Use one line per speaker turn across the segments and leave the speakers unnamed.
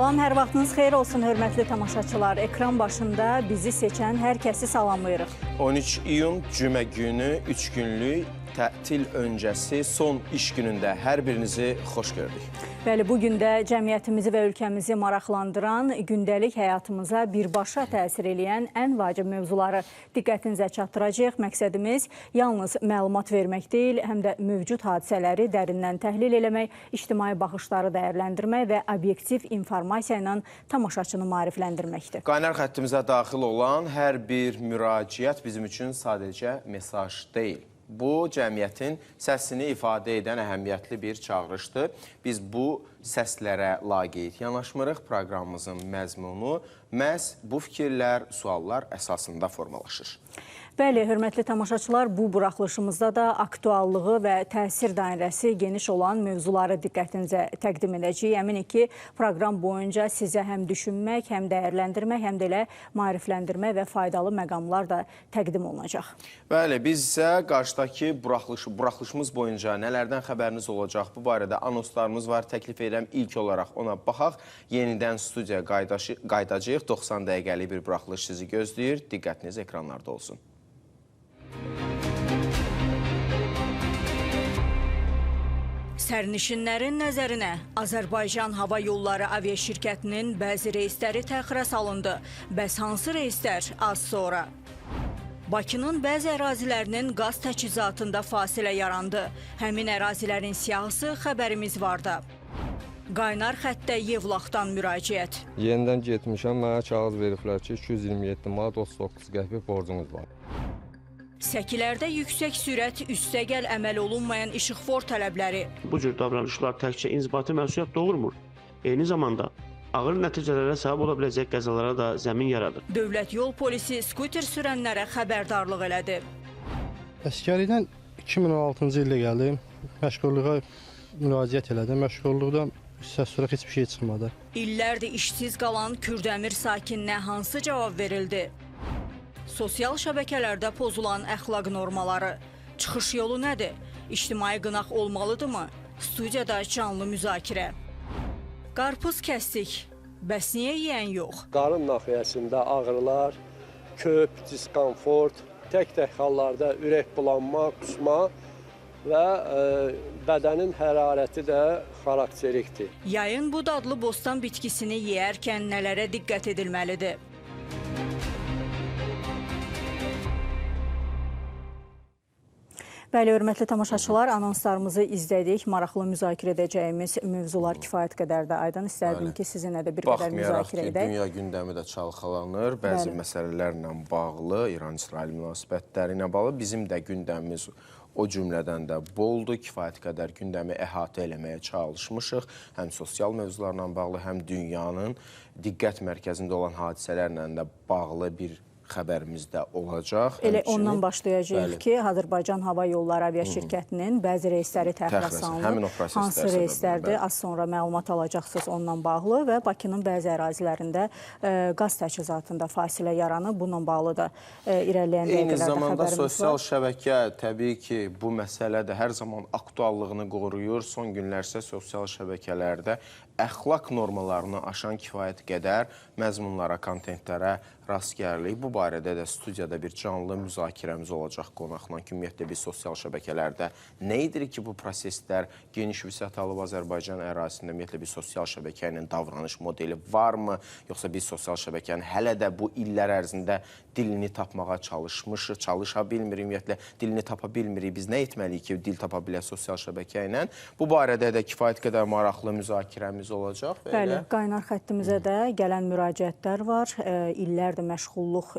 Salam, hər vaxtınız xeyir olsun, hörmətli tamaşaçılar. Ekran başında bizi seçən hər kəsi salamlayırıq.
13 iyun cümə günü 3 günlük tətil öncəsi son iş günündə hər birinizi xoş gördük.
Bəli, bu gün də cəmiyyətimizi və ölkəmizi maraqlandıran, gündəlik həyatımıza birbaşa təsir eləyən ən vacib mövzuları diqqətinizə çatdıracağıq. Məqsədimiz yalnız məlumat vermək deyil, həm də mövcud hadisələri dərindən təhlil eləmək, ictimai baxışları dəyərləndirmək və obyektiv informasiya ilə tamaşaçını maarifləndirməkdir.
Qaynar xəttimizə daxil olan hər bir müraciət bizim üçün sadəcə mesaj deyil. Bu, cəmiyyətin səsini ifadə edən əhəmiyyətli bir çağırışdır. Biz bu səslərə laqeyd yanaşmırıq. Proqramımızın məzmunu məhz bu fikirlər, suallar əsasında formalaşır.
Bəli, hörmətli tamaşaçılar, bu buraxılışımızda da aktuallığı və təsir dairəsi geniş olan mövzuları diqqətinizə təqdim edəcəyik. Əminik ki, proqram boyunca sizə həm düşünmək, həm dəyərləndirmək, həm də elə maarifləndirmək və faydalı məqamlar da təqdim olunacaq.
Bəli, biz isə qarşıdakı buraxılışımız boyunca nələrdən xəbəriniz olacaq, bu barədə anonslarımız var. Təklif edirəm ilk olaraq ona baxaq. Yenidən studiyaya qayıdacağıq. 90 dəqiqəlik bir buraxılış sizi gözləyir. Diqqətiniz ekranlarda olsun.
Sərnişinlərin nəzərinə Azərbaycan Hava Yolları aviaşirkətinin bəzi reysləri təxirə salındı. Bəs hansı reyslər? Az sonra. Bakının bəzi ərazilərinin qaz təchizatında fasilə yarandı. Həmin ərazilərin siyahısı xəbərimiz vardı. Qaynar xəttə Yevlaxdan müraciət.
Yenidən getmişəm, mənə kağız veriblər ki, 227 manat 39 qəpik borcunuz var.
Səkilərdə yüksək sürət, üstəgəl əməl olunmayan işıqfor tələbləri.
Bu cür davranışlar təkcə inzibati məsuliyyət doğurmur. Eyni zamanda ağır nəticələrə səbəb ola biləcək qəzalara da zəmin yaradır.
Dövlət yol polisi skuter sürənlərə xəbərdarlıq elədi.
Əskərlikdən 2016-cı ildə gəldim. Məşğulluğa müraciət elədim. Məşğulluqdan səs-soraq heç bir şey çıxmadı.
İllərdir işsiz qalan Kürdəmir sakininə hansı cavab verildi? Sosial şəbəkələrdə pozulan əxlaq normaları. Çıxış yolu nədir? İctimai qınaq olmalıdırmı? Studiyada canlı müzakirə. Qarpız kəsdik. Bəs niyə yeyən yox?
Qarın naxiyəsində ağrılar, köp, diskomfort, tək-tək hallarda ürək bulanma, qusma və bədənin hərarəti də xarakterikdir.
Yayın bu dadlı bostan bitkisini yeyərkən nələrə diqqət edilməlidir? Bəli, hörmətli tamaşaçılar, anonslarımızı izlədik. Maraqlı müzakirə edəcəyimiz mövzular kifayət qədər də Aydın. İstərdim ki, sizinlə də bir qədər müzakirə edək.
Baxmayaraq ki, dünya gündəmi də çalxalanır. Bəzi məsələlərlə bağlı, İran-İsrail münasibətləri ilə bağlı bizim də gündəmimiz o cümlədən də boldur. Kifayət qədər gündəmi əhatə eləməyə çalışmışıq. Həm sosial mövzularla bağlı, həm dünyanın diqqət mərkəzində olan hadisələrlə də bağlı bir xəbərimiz də olacaq.
Elə ondan başlayacağıq ki, Azərbaycan Hava Yolları aviaşirkətinin bəzi reysləri təxirə salınıb. Hansı reyslərdir? Az sonra məlumat alacaqsınız onunla bağlı və Bakının bəzi ərazilərində qaz təchizatında fasilə yaranıb. Bununla bağlı da irəliləyən dəqiqələrdə xəbərimiz var.
Eyni zamanda sosial şəbəkə təbii ki, bu məsələ də hər zaman aktuallığını qoruyur. Son günlər isə sosial şəbəkələrdə əxlaq normalarını aşan kifayət qədər məzmunlara, kontentlərə rast gəlirik. Bu barədə də studiyada bir canlı müzakirəmiz olacaq qonaqla ki, ümumiyyətlə biz sosial şəbəkələrdə nə edirik ki, bu proseslər geniş vüsət alıb Azərbaycan ərazisində ümumiyyətlə bir sosial şəbəkə ilə davranış modeli varmı? Yoxsa biz sosial şəbəkənin hələ də bu illər ərzində dilini tapmağa çalışmışıq, çalışa bilmirik, ümumiyyətlə dilini tapa bilmirik. Biz nə etməliyik ki, dil tapa bilək sosial şəbəkə ilə? Bu barədə də kifayət qədər maraqlı müzakirəmiz olacaq.
Bəli, qaynar xəttimizə də gələn müraciətlər var. İllərdir məşğulluq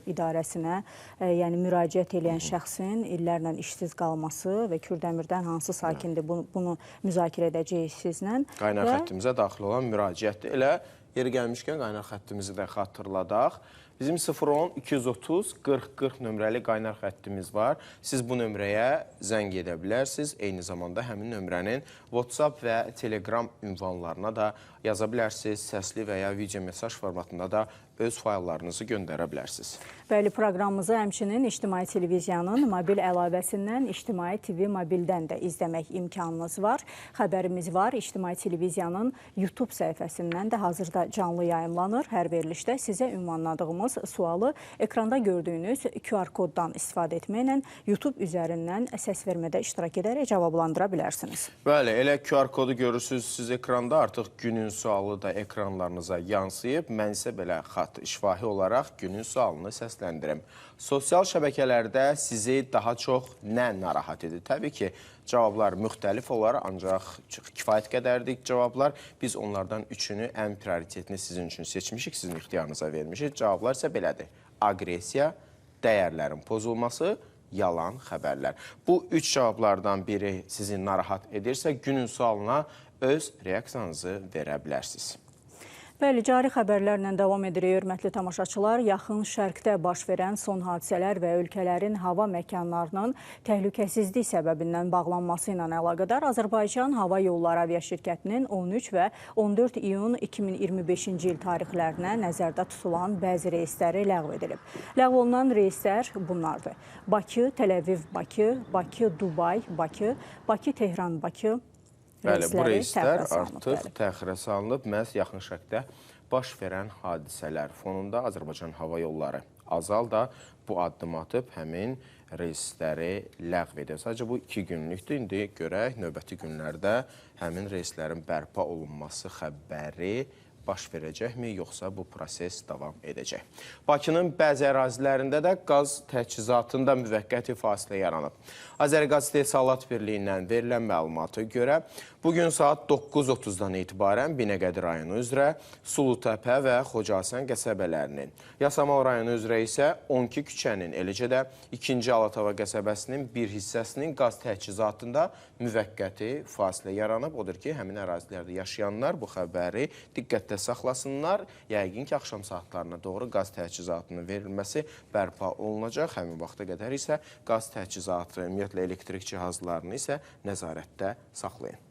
idarəsinə, yəni müraciət eləyən şəxsin illərlə işsiz qalması və Kürdəmirdən hansı sakindir, bunu müzakirə edəcəyik sizlə.
Qaynar xəttimizə daxil olan müraciətdir. Elə yeri gəlmişkən qaynar xəttimizi də xatırladaq. Bizim 010 230 40 40 nömrəli qaynar xəttimiz var. Siz bu nömrəyə zəng edə bilərsiniz. Eyni zamanda həmin nömrənin WhatsApp və Telegram ünvanlarına da yaza bilərsiniz. Səsli və ya video mesaj formatında da öz fayllarınızı göndərə bilərsiniz.
Bəli, proqramımızı həmçinin İctimai Televiziyanın mobil əlavəsindən, İctimai TV mobildən də izləmək imkanınız var. Xəbərimiz var. İctimai Televiziyanın YouTube səhifəsindən də hazırda canlı yayımlanır. Hər verilişdə sizə ünvanladığımız sualı ekranda gördüyünüz QR koddan istifadə etməklə YouTube üzərindən səs vermədə iştirak edərək cavablandıra bilərsiniz.
Bəli, elə QR kodu görürsünüz siz ekranda, artıq günün sualı da ekranlarınıza yansıyıb. Mən isə belə şifahi olaraq günün sualını səsləndirim. Sosial şəbəkələrdə sizi daha çox nə narahat edir? Təbii ki, cavablar müxtəlif olar, ancaq kifayət qədərdir cavablar. Biz onlardan üçünü ən prioritetini sizin üçün seçmişik, sizin ixtiyarınıza vermişik. Cavablar isə belədir: aqressiya, dəyərlərin pozulması, yalan xəbərlər. Bu üç cavablardan biri sizi narahat edirsə, günün sualına öz reaksiyanızı verə bilərsiniz.
Bəli, cari xəbərlərlə davam edirik, hörmətli tamaşaçılar. Yaxın Şərqdə baş verən son hadisələr və ölkələrin hava məkanlarının təhlükəsizlik səbəbindən bağlanması ilə əlaqədar Azərbaycan Hava Yolları Aviaşirkətinin 13 və 14 iyun 2025-ci il tarixlərinə nəzərdə tutulan bəzi reysləri ləğv edilib. Ləğv olunan reyslər bunlardır: Bakı, Təl-Əviv, Bakı, Bakı, Dubay, Bakı, Bakı, Tehran, Bakı.
Bəli, bu reyslər artıq təxirə salınıb. Məhz Yaxın Şərqdə baş verən hadisələr fonunda Azərbaycan Hava Yolları Azal da bu addımı atıb, həmin reysləri ləğv edir. Sadəcə bu 2 günlükdür. İndi görək növbəti günlərdə həmin reyslərin bərpa olunması xəbəri baş verəcəkmi, yoxsa bu proses davam edəcək. Bakının bəzi ərazilərində də qaz təchizatında müvəqqəti fasilə yaranıb. Azəriqaz İstehsalat Birliyindən verilən məlumata görə bugün saat 9:30-dan etibarən Binəqədi rayonu üzrə Sulutəpə və Xocasən qəsəbələrinin, Yasamal rayonu üzrə isə 12 küçənin, eləcə də 2-ci Alatava qəsəbəsinin bir hissəsinin qaz təchizatında müvəqqəti fasilə yaranıb. Odur ki, həmin ərazilərdə yaşayanlar bu xəbəri diqqətdə saxlasınlar. Yəqin ki, axşam saatlarına doğru qaz təchizatının verilməsi bərpa olunacaq. Həmin vaxta qədər isə qaz təchizatı, ümumiyyətlə elektrik cihazlarını isə nəzarətdə saxlayın.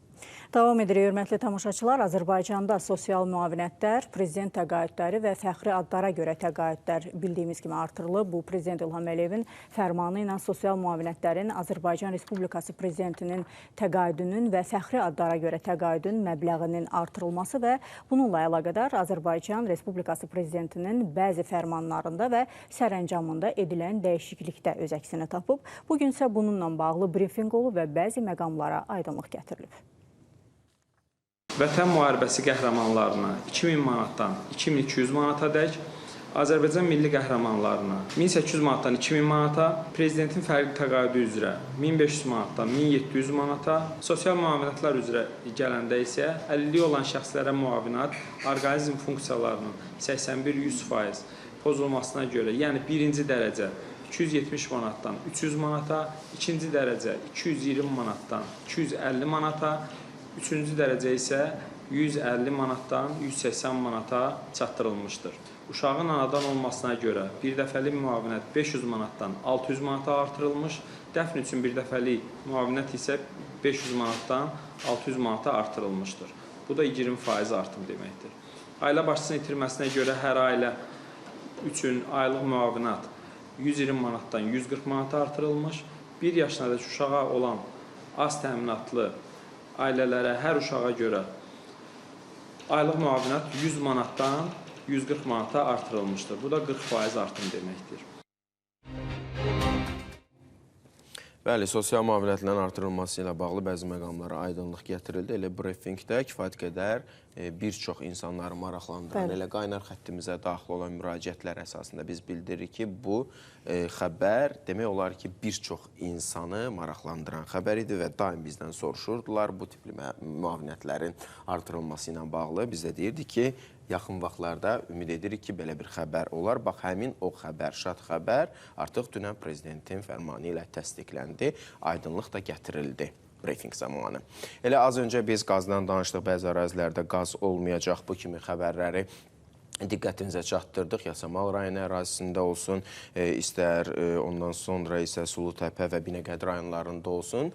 Davam edirik, hörmətli tamaşaçılar. Azərbaycanda sosial müavinətlər, prezident təqaüdləri və fəxri adlara görə təqaüdlər bildiyimiz kimi artırılıb. Bu, Prezident İlham Əliyevin fərmanı ilə sosial müavinətlərin, Azərbaycan Respublikası Prezidentinin təqaüdünün və fəxri adlara görə təqaüdün məbləğinin artırılması və bununla əlaqədar Azərbaycan Respublikası Prezidentinin bəzi fərmanlarında və sərəncamında edilən dəyişiklikdə öz əksini tapıb. Bugün isə bununla bağlı brifinq olub və bəzi məqamlara aydınlıq gətirilib.
Vətən müharibəsi qəhrəmanlarına 2000 manatdan 2200 manata dək, Azərbaycan milli qəhrəmanlarına 1800 manatdan 2000 manata, prezidentin fərqli təqaüdü üzrə 1500 manatdan 1700 manata, sosial müavinətlər üzrə gələndə isə əlilliyi olan şəxslərə müavinət orqanizm funksiyalarının 81-100% pozulmasına görə, yəni birinci dərəcə 270 manatdan 300 manata, ikinci dərəcə 220 manatdan 250 manata, üçüncü dərəcə isə 150 manatdan 180 manata çatdırılmışdır. Uşağın anadan olmasına görə bir dəfəlik müavinət 500 manatdan 600 manata artırılmış, dəfn üçün bir dəfəlik müavinət isə 500 manatdan 600 manata artırılmışdır. Bu da 20% artım deməkdir. Ailə başçısının itirməsinə görə hər ailə üçün aylıq müavinət 120 manatdan 140 manata artırılmış, 1 yaşına dək uşağa olan az təminatlı ailələrə hər uşağa görə aylıq müavinət 100 manatdan 140 manata artırılmışdır. Bu da 40% artım deməkdir.
Bəli, sosial müavinətlərin artırılması ilə bağlı bəzi məqamlara aydınlıq gətirildi. Elə brifinqdə kifayət qədər bir çox insanları maraqlandıran, elə qaynar xəttimizə daxil olan müraciətlər əsasında biz bildiririk ki, bu xəbər demək olar ki, bir çox insanı maraqlandıran xəbər idi və daim bizdən soruşurdular bu tipli müavinətlərin artırılması ilə bağlı. Biz də deyirdik ki, yaxın vaxtlarda ümid edirik ki, belə bir xəbər olar. Bax, həmin o xəbər, şad xəbər artıq dünən prezidentin fərmanı ilə təsdiqləndi, aydınlıq da gətirildi brifinq zamanı. Elə az öncə biz qazdan danışdıq, bəzi ərazilərdə qaz olmayacaq, bu kimi xəbərləri diqqətinizə çatdırdıq. Yasamal rayonu ərazisində olsun, istər ondan sonra isə Sulutəpə və Binəqədi rayonlarında olsun.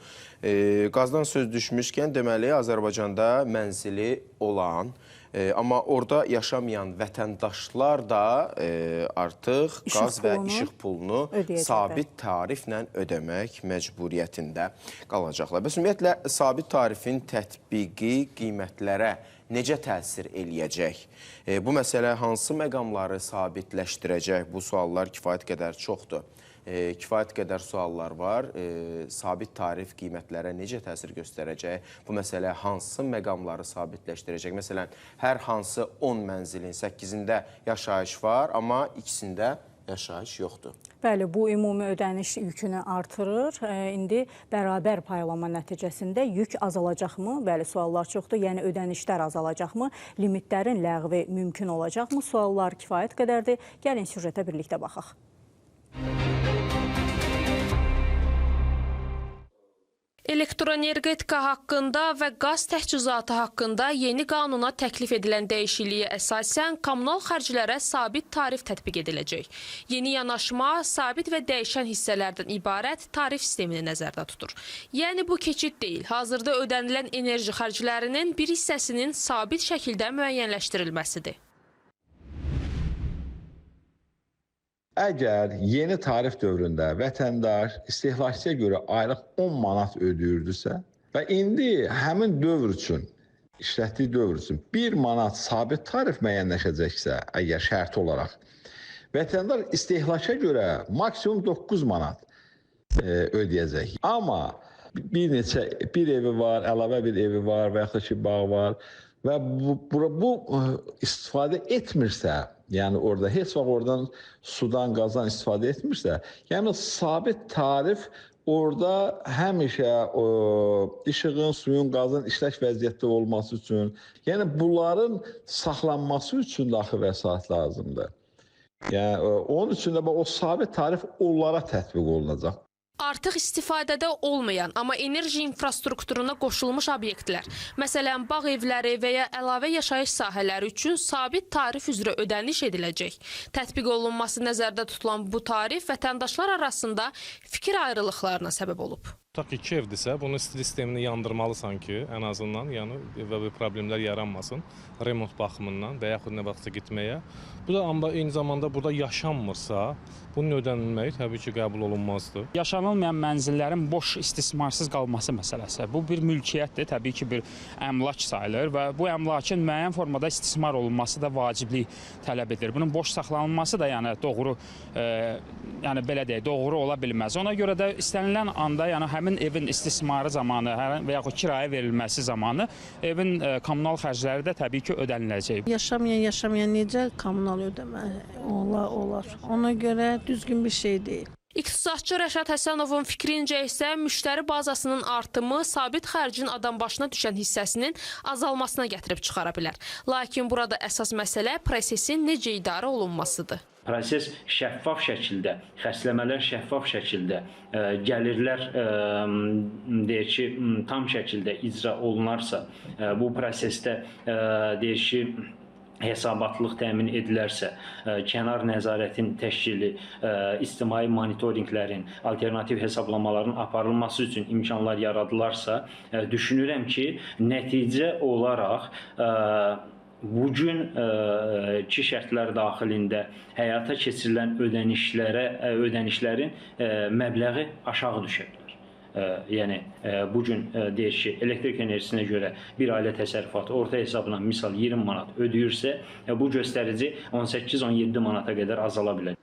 Qazdan söz düşmüşkən, deməli, Azərbaycanda mənzili olan Amma orada yaşamayan vətəndaşlar da artıq qaz və işıq pulunu sabit tariflə ödəmək məcburiyyətində qalacaqlar. Bəs ümumiyyətlə, sabit tarifin tətbiqi qiymətlərə necə təsir eləyəcək? Bu məsələ hansı məqamları sabitləşdirəcək? Bu suallar kifayət qədər çoxdur. Kifayət qədər suallar var. Sabit tarif qiymətlərə necə təsir göstərəcək? Bu məsələ hansı məqamları sabitləşdirəcək? Məsələn, hər hansı 10 mənzilin 8-ində yaşayış var, amma ikisində yaşayış yoxdur.
Bəli, bu ümumi ödəniş yükünü artırır. İndi bərabər paylama nəticəsində yük azalacaqmı? Bəli, suallar çoxdur. Yəni, ödənişlər azalacaqmı? Limitlərin ləğvi mümkün olacaqmı? Suallar kifayət qədərdir. Gəlin, süjetə birlikdə baxaq.
Elektroenergetika haqqında və qaz təchizatı haqqında yeni qanuna təklif edilən dəyişikliyə əsasən kommunal xərclərə sabit tarif tətbiq ediləcək. Yeni yanaşma sabit və dəyişən hissələrdən ibarət tarif sistemini nəzərdə tutur. Yəni bu keçid deyil, hazırda ödənilən enerji xərclərinin bir hissəsinin sabit şəkildə müəyyənləşdirilməsidir.
Əgər yeni tarif dövründə vətəndaş istehlakçıya görə aylıq 10 manat ödəyirdisə və indi həmin dövr üçün, işlətdiyi dövr üçün 1 manat sabit tarif müəyyənləşəcəksə, əgər şərti olaraq, vətəndaş istehlaka görə maksimum 9 manat ödəyəcək. Amma bir neçə, bir evi var, əlavə bir evi var və yaxud da ki, bağ var və bu istifadə etmirsə, yəni orada heç vaxt oradan sudan, qazdan istifadə etmirsə, yəni sabit tarif orada həmişə işığın, suyun, qazın işlək vəziyyətdə olması üçün, yəni bunların saxlanması üçün də axı vəsait lazımdır. Yəni onun üçün də o sabit tarif onlara tətbiq olunacaq.
Artıq istifadədə olmayan, amma enerji infrastrukturuna qoşulmuş obyektlər, məsələn, bağ evləri və ya əlavə yaşayış sahələri üçün sabit tarif üzrə ödəniş ediləcək. Tətbiq olunması nəzərdə tutulan bu tarif vətəndaşlar arasında fikir ayrılıqlarına səbəb olub.
Tutaq ki, 2 evdirsə, bunun istilik sistemini yandırmalısan ki, ən azından, yəni və bu problemlər yaranmasın remont baxımından və yaxud nə vaxtsa gitməyə. Bu da amma eyni zamanda burada yaşanmırsa, bunun ödənilməyi təbii ki, qəbul olunmazdır.
Yaşanılmayan mənzillərin boş istismarsız qalması məsələsi. Bu bir mülkiyyətdir, təbii ki, bir əmlak sayılır və bu əmlakın müəyyən formada istismar olunması da vaciblik tələb edir. Bunun boş saxlanılması da yəni doğru, yəni belə deyək, doğru ola bilməz. Ona görə də istənilən anda, yəni həmin evin istismarı zamanı və yaxud kirayə verilməsi zamanı evin kommunal xərcləri də təbii ki, ödəniləcək.
Yaşamayan necə kommunal ödəmə olar? Ona görə düzgün bir şey deyil.
İqtisadçı Rəşad Həsənovun fikrincə isə müştəri bazasının artımı sabit xərcin adam başına düşən hissəsinin azalmasına gətirib çıxara bilər. Lakin burada əsas məsələ prosesin necə idarə olunmasıdır.
Proses şəffaf şəkildə, xərcləmələr şəffaf şəkildə, gəlirlər deyək ki, tam şəkildə icra olunarsa, bu prosesdə deyək ki, hesabatlıq təmin edilərsə, kənar nəzarətin təşkili, ictimai monitorinqlərin, alternativ hesablamaların aparılması üçün imkanlar yaradılarsa, düşünürəm ki, nəticə olaraq bugünkü şərtlər daxilində həyata keçirilən ödənişlərin məbləği aşağı düşə bilər. Yəni, bugün deyək ki, elektrik enerjisinə görə bir ailə təsərrüfatı orta hesabla misal 20 manat ödəyirsə, bu göstərici 18-17 manata qədər azala bilər.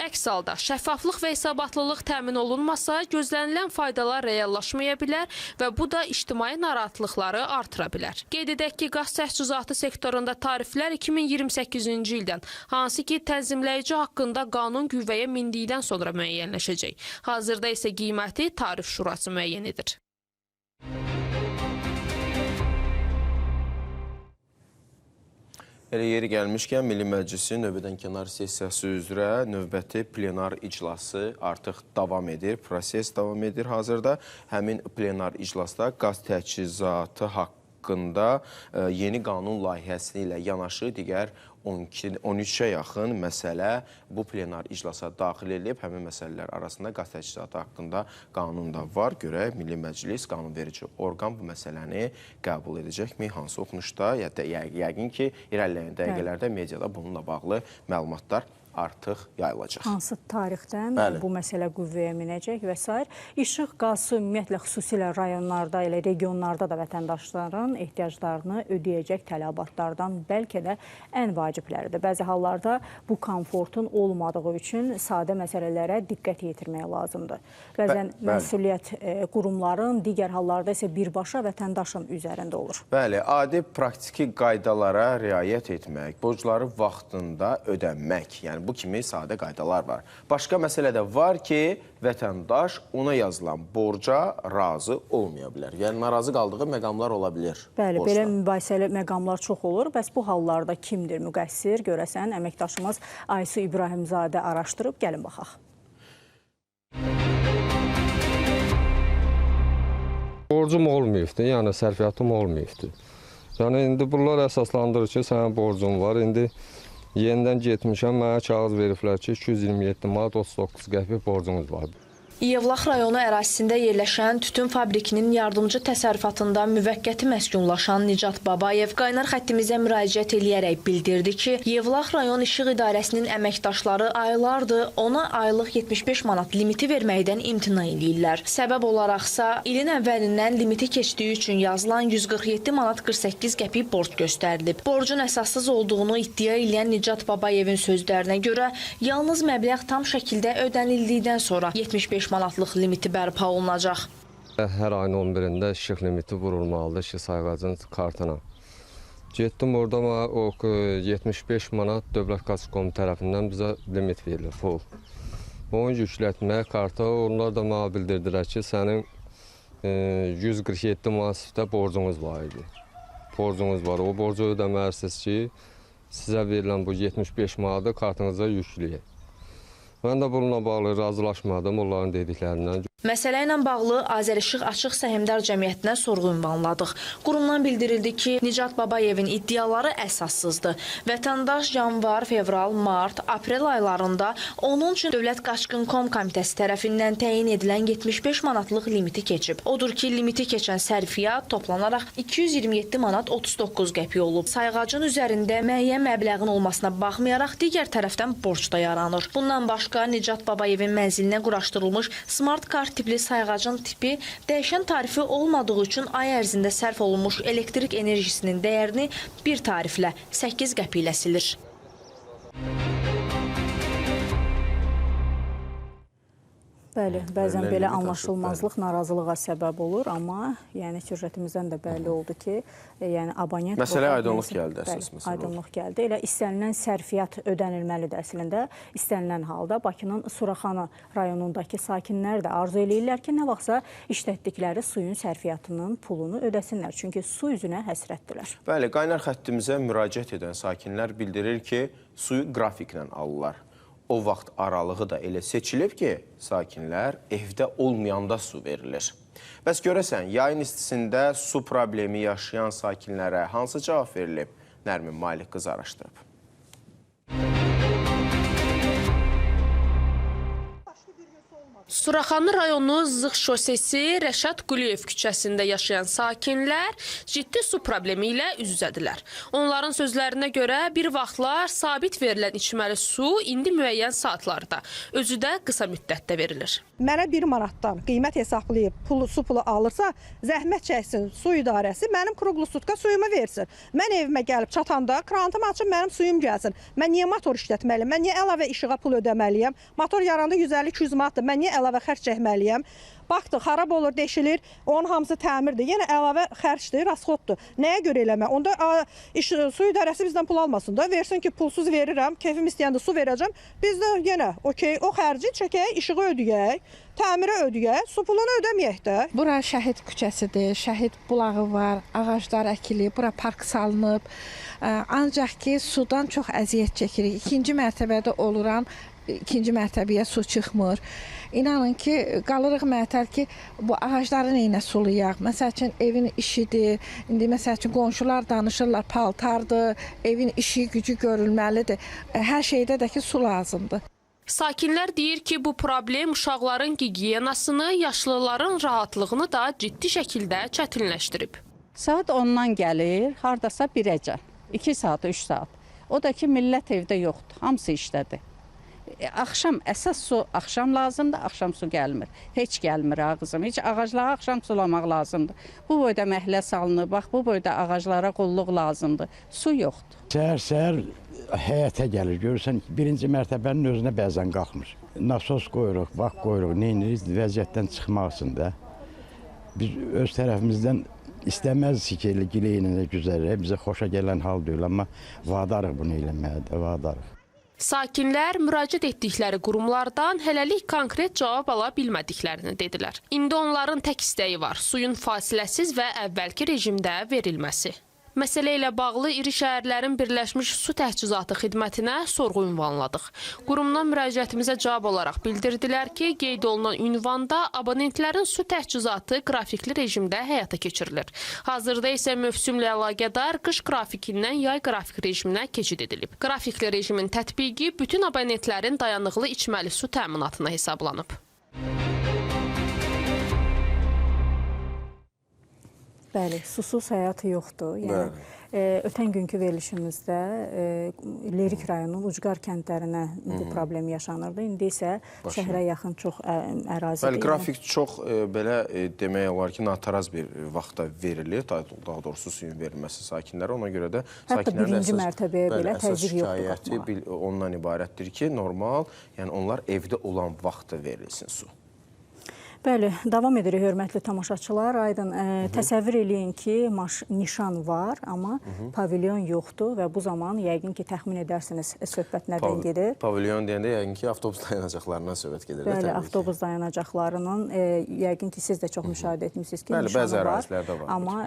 Əks halda şəffaflıq və hesabatlılıq təmin olunmasa, gözlənilən faydalar reallaşmaya bilər və bu da ictimai narahatlıqları artıra bilər. Qeyd edək ki, qaz təchizatı sektorunda tariflər 2028-ci ildən, hansı ki, tənzimləyici haqqında qanun qüvvəyə mindikdən sonra müəyyənləşəcək. Hazırda isə qiyməti Tarif Şurası müəyyən edir.
Elə yeri gəlmişkən, Milli Məclisin növbədənkənar sessiyası üzrə növbəti plenar iclası artıq davam edir, proses davam edir hazırda. Həmin plenar iclasda qaz təchizatı haqqında yeni qanun layihəsi ilə yanaşı digər 12-13-ə yaxın məsələ bu plenar iclasa daxil edilib. Həmin məsələlər arasında qaz təchizatı haqqında qanun da var. Görək, Milli Məclis qanunverici orqan bu məsələni qəbul edəcəkmi? Hansı oxunuşda? Yəqin ki, irəliləyən dəqiqələrdə mediada bununla bağlı məlumatlar artıq yayılacaq.
Hansı tarixdən bu məsələ qüvvəyə minəcək və s. İşıq, qaz, su ümumiyyətlə xüsusilə rayonlarda elə regionlarda da vətəndaşların ehtiyaclarını ödəyəcək tələbatlardan bəlkə də ən vacibləridir. Bəzi hallarda bu komfortun olmadığı üçün sadə məsələlərə diqqət yetirmək lazımdır. Bəzən məsuliyyət qurumların, digər hallarda isə birbaşa vətəndaşın üzərində olur.
Bəli, adi praktiki qaydalara riayət etmək, borcları vaxtında ödənmək, yəni bu kimi sadə qaydalar var. Başqa məsələ də var ki, vətəndaş ona yazılan borca razı olmaya bilər. Yəni, narazı qaldığı məqamlar ola bilər.
Bəli, belə mübahisəli məqamlar çox olur. Bəs bu hallarda kimdir müqəssir? Görəsən, əməkdaşımız Aysu İbrahimzadə araşdırıb. Gəlin baxaq.
Borcum olmayıbdır, yəni sərfiyyatım olmayıbdır. Yəni, indi bunlar əsaslandırır ki, sənin borcun var. İndi yenidən getmişəm, mənə kağız veriblər ki, 227 manat 39 qəpik borcunuz var.
Yevlax rayonu ərazisində yerləşən tütün fabrikinin yardımcı təsərrüfatında müvəqqəti məskunlaşan Nicat Babayev qaynar xəttimizə müraciət eləyərək bildirdi ki, Yevlax rayon İşıq İdarəsinin əməkdaşları aylardır ona aylıq 75 manat limiti verməkdən imtina eləyirlər. Səbəb olaraqsa ilin əvvəlindən limiti keçdiyi üçün yazılan 147 manat 48 qəpik borc göstərilib. Borcun əsassız olduğunu iddia eləyən Nicat Babayevin sözlərinə görə yalnız məbləğ tam şəkildə ödənildikdən sonra 75 manatlıq limiti bərpa olunacaq.
Hər ayın 11-də işıq limiti vurulmalıdır işıq sayğacının kartına. Getdim orada o 75 manat Dövlət Qaçqom tərəfindən bizə limit verilir, pul. Onu yüklətməyə karta, onlar da mənə bildirdilər ki, sənin 147 manat sifdə borcunuz var idi. Borcunuz var, o borcu ödəməlisiniz ki, sizə verilən bu 75 manatı kartınıza yükləyək. Mən də bununla bağlı razılaşmadım onların dediklərindən.
Məsələ ilə bağlı Azərişıq Açıq Səhmdar Cəmiyyətinə sorğu ünvanladıq. Qurumdan bildirildi ki, Nicat Babayevin iddiaları əsassızdır. Vətəndaş yanvar, fevral, mart, aprel aylarında onun üçün Dövlət Qaçqın.com Komitəsi tərəfindən təyin edilən 75 manatlıq limiti keçib. Odur ki, limiti keçən sərfiyyat toplanaraq 227 manat 39 qəpik olub. Sayğacın üzərində müəyyən məbləğin olmasına baxmayaraq digər tərəfdən borc da yaranır. Bundan başqa Nicat Babayevin mənzilinə quraşdırılmış smart kart tipli sayğacın tipi dəyişən tarifi olmadığı üçün ay ərzində sərf olunmuş elektrik enerjisinin dəyərini bir tariflə 8 qəpik ilə silir.
Bəli, bəzən belə anlaşılmazlıq narazılığa səbəb olur, amma yəni süjetimizdən də bəlli oldu ki, yəni abonent...
Məsələyə aydınlıq gəldi əsas məsələ.
Aydınlıq gəldi. Elə istənilən sərfiyyat ödənilməlidir əslində. İstənilən halda Bakının Suraxanı rayonundakı sakinlər də arzu eləyirlər ki, nə vaxtsa işlətdikləri suyun sərfiyyatının pulunu ödəsinlər. Çünki su üzünə həsrətdilər.
Bəli, qaynar xəttimizə müraciət edən sakinlər bildirir ki, suyu qrafiklə alırlar. O vaxt aralığı da elə seçilib ki, sakinlər evdə olmayanda su verilir. Bəs görəsən, yayın istisində su problemi yaşayan sakinlərə hansı cavab verilib? Nərmin Malik qızı araşdırıb.
Suraxanı rayonu Zığ şosesi Rəşad Quliyev küçəsində yaşayan sakinlər ciddi su problemi ilə üz-üzədirlər. Onların sözlərinə görə bir vaxtlar sabit verilən içməli su indi müəyyən saatlarda, özü də qısa müddətdə verilir.
Mənə 1 manatdan qiymət hesablayıb su pulu alırsa, zəhmət çəksin su idarəsi mənim kruqlu sutka suyumu versin. Mən evimə gəlib çatanda krantımı açıb mənim suyum gəlsin. Mən niyə motor işlətməliyəm? Mən niyə əlavə işığa pul ödəməliyəm? Motor yaranda 150-200 manatdır. Mən niyə əlavə xərc çəkməliyəm? Baxdı, xarab olur, deşilir, onun hamısı təmirdir. Yenə əlavə xərcdir, rasxoddur. Nəyə görə eləmə? Onda su idarəsi bizdən pul almasın da. Versin ki, pulsuz verirəm, keyfim istəyəndə su verəcəm. Biz də yenə, okey, o xərci çəkək, işığı ödəyək, təmirə ödəyək, su pulunu ödəməyək də.
Bura Şəhid küçəsidir, Şəhid bulağı var, ağaclar əkilib, bura park salınıb. Ancaq ki, sudan çox əziyyət çəkirik. İkinci mərtəbədə oluram.
İkinci mərtəbəyə su çıxmır. İnanın ki, qalırıq məətəl ki, bu ağacları neyinə sulayaq? Məsəl üçün, evin işidir. İndi məsəl üçün, qonşular danışırlar, paltardır, evin işi, gücü görülməlidir. Hər şeydə də ki, su lazımdır.
Sakinlər deyir ki, bu problem uşaqların gigiyenasını, yaşlıların rahatlığını da ciddi şəkildə çətinləşdirib.
Saat 10-dan gəlir, hardasa 1-əcən. 2 saat, 3 saat. O da ki, millət evdə yoxdur, hamısı işdədir. Axşam, əsas su axşam lazımdır, axşam su gəlmir. Heç gəlmir ağızım, heç ağaclara axşam sulamaq lazımdır. Bu boyda məhlə salınır, bax bu boyda ağaclara qulluq lazımdır. Su yoxdur.
Səhər-səhər həyətə gəlir, görürsən birinci mərtəbənin özünə bəzən qalxmır. Nasos qoyuruq, vaxt qoyuruq, neyinirik vəziyyətdən çıxmaq üçün də. Biz öz tərəfimizdən istəməzdik ki, elə gileyinə güzərək, bizə xoşa gələn hal deyil, amma vadarıq bunu eləməyə də, vadarıq.
Sakinlər müraciət etdikləri qurumlardan hələlik konkret cavab ala bilmədiklərini dedilər. İndi onların tək istəyi var, suyun fasiləsiz və əvvəlki rejimdə verilməsi. Məsələ ilə bağlı iri şəhərlərin Birləşmiş Su Təchizatı Xidmətinə sorğu ünvanladıq. Qurumdan müraciətimizə cavab olaraq bildirdilər ki, qeyd olunan ünvanda abonentlərin su təchizatı qrafikli rejimdə həyata keçirilir. Hazırda isə mövsümlə əlaqədar qış qrafikindən yay qrafik rejiminə keçid edilib. Qrafikli rejimin tətbiqi bütün abonentlərin dayanıqlı içməli su təminatına hesablanıb.
Bəli, susuz həyat yoxdur. Yəni, ötən günkü verilişimizdə Lerik rayonunun ucqar kəndlərinə bu problem yaşanırdı. İndi isə şəhərə yaxın çox ərazidir.
Bəli, qrafik çox belə demək olar ki, nataraz bir vaxtda verilir. Daha doğrusu suyun verilməsi sakinlərə. Ona görə də
hətta birinci mərtəbəyə belə təzyiq yoxdur.
Əsas şikayəti ondan ibarətdir ki, normal, yəni onlar evdə olan vaxtda verilsin su.
Bəli, davam edirik hörmətli tamaşaçılar. Aydın, təsəvvür eləyin ki, nişan var, amma pavilyon yoxdur və bu zaman yəqin ki, təxmin edərsiniz söhbət nədən gedir.
Pavilyon deyəndə yəqin ki, avtobus dayanacaqlarından söhbət gedir.
Bəli, avtobus dayanacaqlarının yəqin ki, siz də çox müşahidə etmişsiniz ki, nişanı var, amma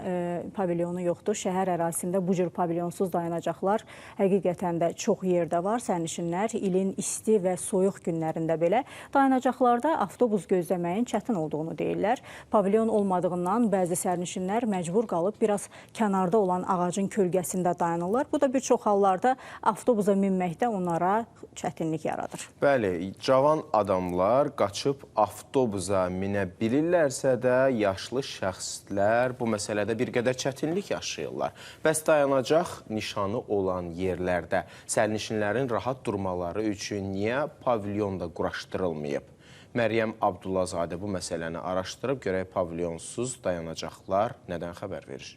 pavilyonu yoxdur. Şəhər ərazisində bu cür pavilyonsuz dayanacaqlar həqiqətən də çox yerdə var. Sərnişinlər ilin isti və soyuq günlərində belə dayanacaqlarda avtobus gözləməyin çətin olduğunu deyirlər. Pavilyon olmadığından bəzi sərnişinlər məcbur qalıb biraz kənarda olan ağacın kölgəsində dayanırlar. Bu da bir çox hallarda avtobusa minməkdə onlara çətinlik yaradır.
Bəli, cavan adamlar qaçıb avtobusa minə bilirlərsə də yaşlı şəxslər bu məsələdə bir qədər çətinlik yaşayırlar. Bəs dayanacaq nişanı olan yerlərdə sərnişinlərin rahat durmaları üçün niyə pavilyon da quraşdırılmayıb? Məryəm Abdullazadə bu məsələni araşdırıb, görək pavilyonsuz dayanacaqlar nədən xəbər verir?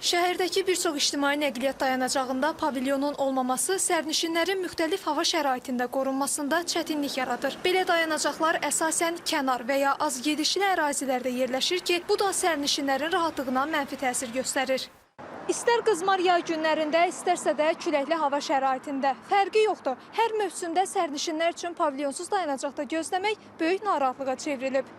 Şəhərdəki bir çox ictimai nəqliyyat dayanacağında pavilyonun olmaması sərnişinlərin müxtəlif hava şəraitində qorunmasında çətinlik yaradır. Belə dayanacaqlar əsasən kənar və ya az gedişli ərazilərdə yerləşir ki, bu da sərnişinlərin rahatlığına mənfi təsir göstərir. İstər qızmar yay günlərində, istərsə də küləkli hava şəraitində fərqi yoxdur. Hər mövsümdə sərnişinlər üçün pavilyonsuz dayanacaqda gözləmək böyük narahatlığa çevrilib.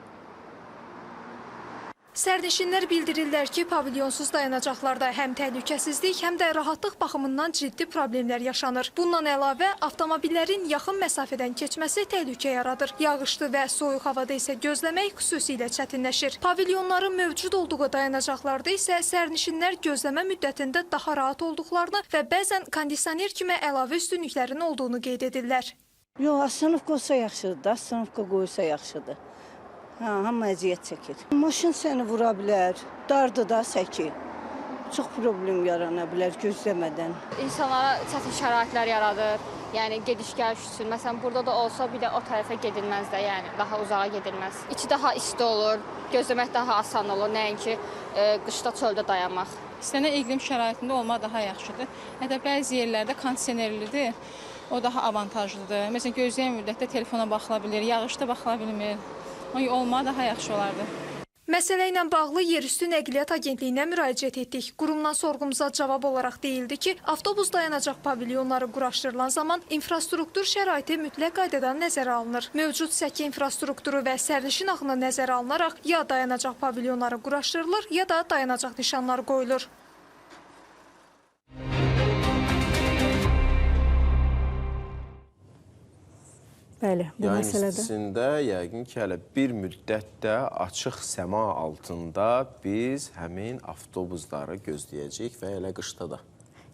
Sərnişinlər bildirirlər ki, pavilyonsuz dayanacaqlarda həm təhlükəsizlik, həm də rahatlıq baxımından ciddi problemlər yaşanır. Bundan əlavə, avtomobillərin yaxın məsafədən keçməsi təhlükə yaradır. Yağışlı və soyuq havada isə gözləmək xüsusilə çətinləşir. Pavilyonların mövcud olduğu dayanacaqlarda isə sərnişinlər gözləmə müddətində daha rahat olduqlarını və bəzən kondisioner kimi əlavə üstünlüklərin olduğunu qeyd edirlər.
Yox, astanovka olsa yaxşıdır, astanovka qoysa yaxşıdır. Hə, hamı əziyyət çəkir. Maşın səni vura bilər, dardır da səki. Çox problem yarana bilər gözləmədən.
İnsanlara çətin şəraitlər yaradır, yəni gediş-gəliş üçün. Məsələn, burada da olsa bir də o tərəfə gedilməz də, yəni daha uzağa gedilməz. İçi daha isti olur, gözləmək daha asan olur, nəinki qışda çöldə dayanmaq.
İstənilən iqlim şəraitində olmaq daha yaxşıdır. Hətta bəzi yerlərdə kondisionerlidir, o daha avantajlıdır. Məsələn, gözləyən müddətdə telefona baxıla bilir, yağışda baxıla bilmir. Olmağı daha yaxşı olardı.
Məsələ ilə bağlı Yerüstü Nəqliyyat Agentliyinə müraciət etdik. Qurumdan sorğumuza cavab olaraq deyildi ki, avtobus dayanacaq pavilyonları quraşdırılan zaman infrastruktur şəraiti mütləq qaydada nəzərə alınır. Mövcud səki infrastrukturu və sərnişin axını nəzərə alınaraq ya dayanacaq pavilyonları quraşdırılır, ya da dayanacaq nişanları qoyulur.
Bəli, bu
Yayın
məsələdə.
İstisində yəqin ki, hələ bir müddət də açıq səma altında biz həmin avtobusları gözləyəcəyik və elə qışda da.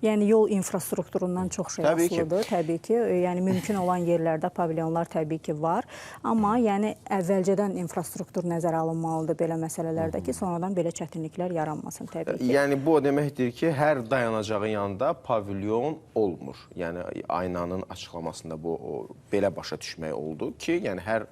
Yəni yol infrastrukturundan çox şey asılıdır, təbii ki. Yəni mümkün olan yerlərdə pavilyonlar təbii ki var. Amma yəni əvvəlcədən infrastruktur nəzərə alınmalıdır belə məsələlərdə ki, sonradan belə çətinliklər yaranmasın təbii ki.
Yəni bu o deməkdir ki, hər dayanacağın yanında pavilyon olmur. Yəni Aynanın açıqlamasında bu belə başa düşmək oldu ki, yəni hər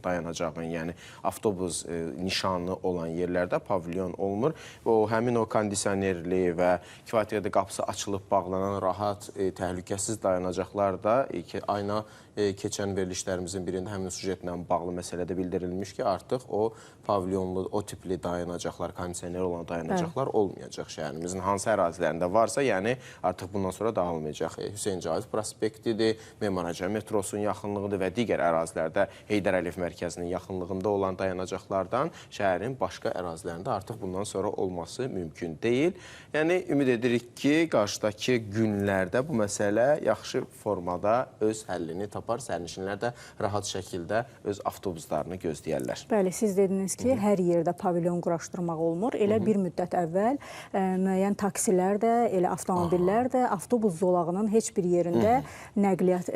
dayanacağın, yəni avtobus nişanı olan yerlərdə pavilyon olmur. O həmin o kondisionerli və kifayət qədər qapısı açılıb bağlanan rahat, təhlükəsiz dayanacaqlar da ki, Ayna keçən verilişlərimizin birində həmin sujetlə bağlı məsələdə bildirilmiş ki, artıq o pavilyonlu, o tipli dayanacaqlar, kondisioner olan dayanacaqlar olmayacaq şəhərimizin hansı ərazilərində varsa, yəni artıq bundan sonra daha olmayacaq. Hüseyn Cavid prospektidir, Memar Hacı metrosunun yaxınlığıdır və digər ərazilərdə Heydər Əliyev mərkəzinin yaxınlığında olan dayanacaqlardan şəhərin başqa ərazilərində artıq bundan sonra olması mümkün deyil. Yəni ümid edirik ki, qarşıdakı günlərdə bu məsələ yaxşı formada öz həllini tapar, sərnişinlər də rahat şəkildə öz avtobuslarını gözləyərlər.
Bəli, siz dediniz ki, hər yerdə pavilyon quraşdırmaq olmur. Elə bir müddət əvvəl müəyyən taksilər də, elə avtomobillər də avtobus zolağının heç bir yerində nəqliyyat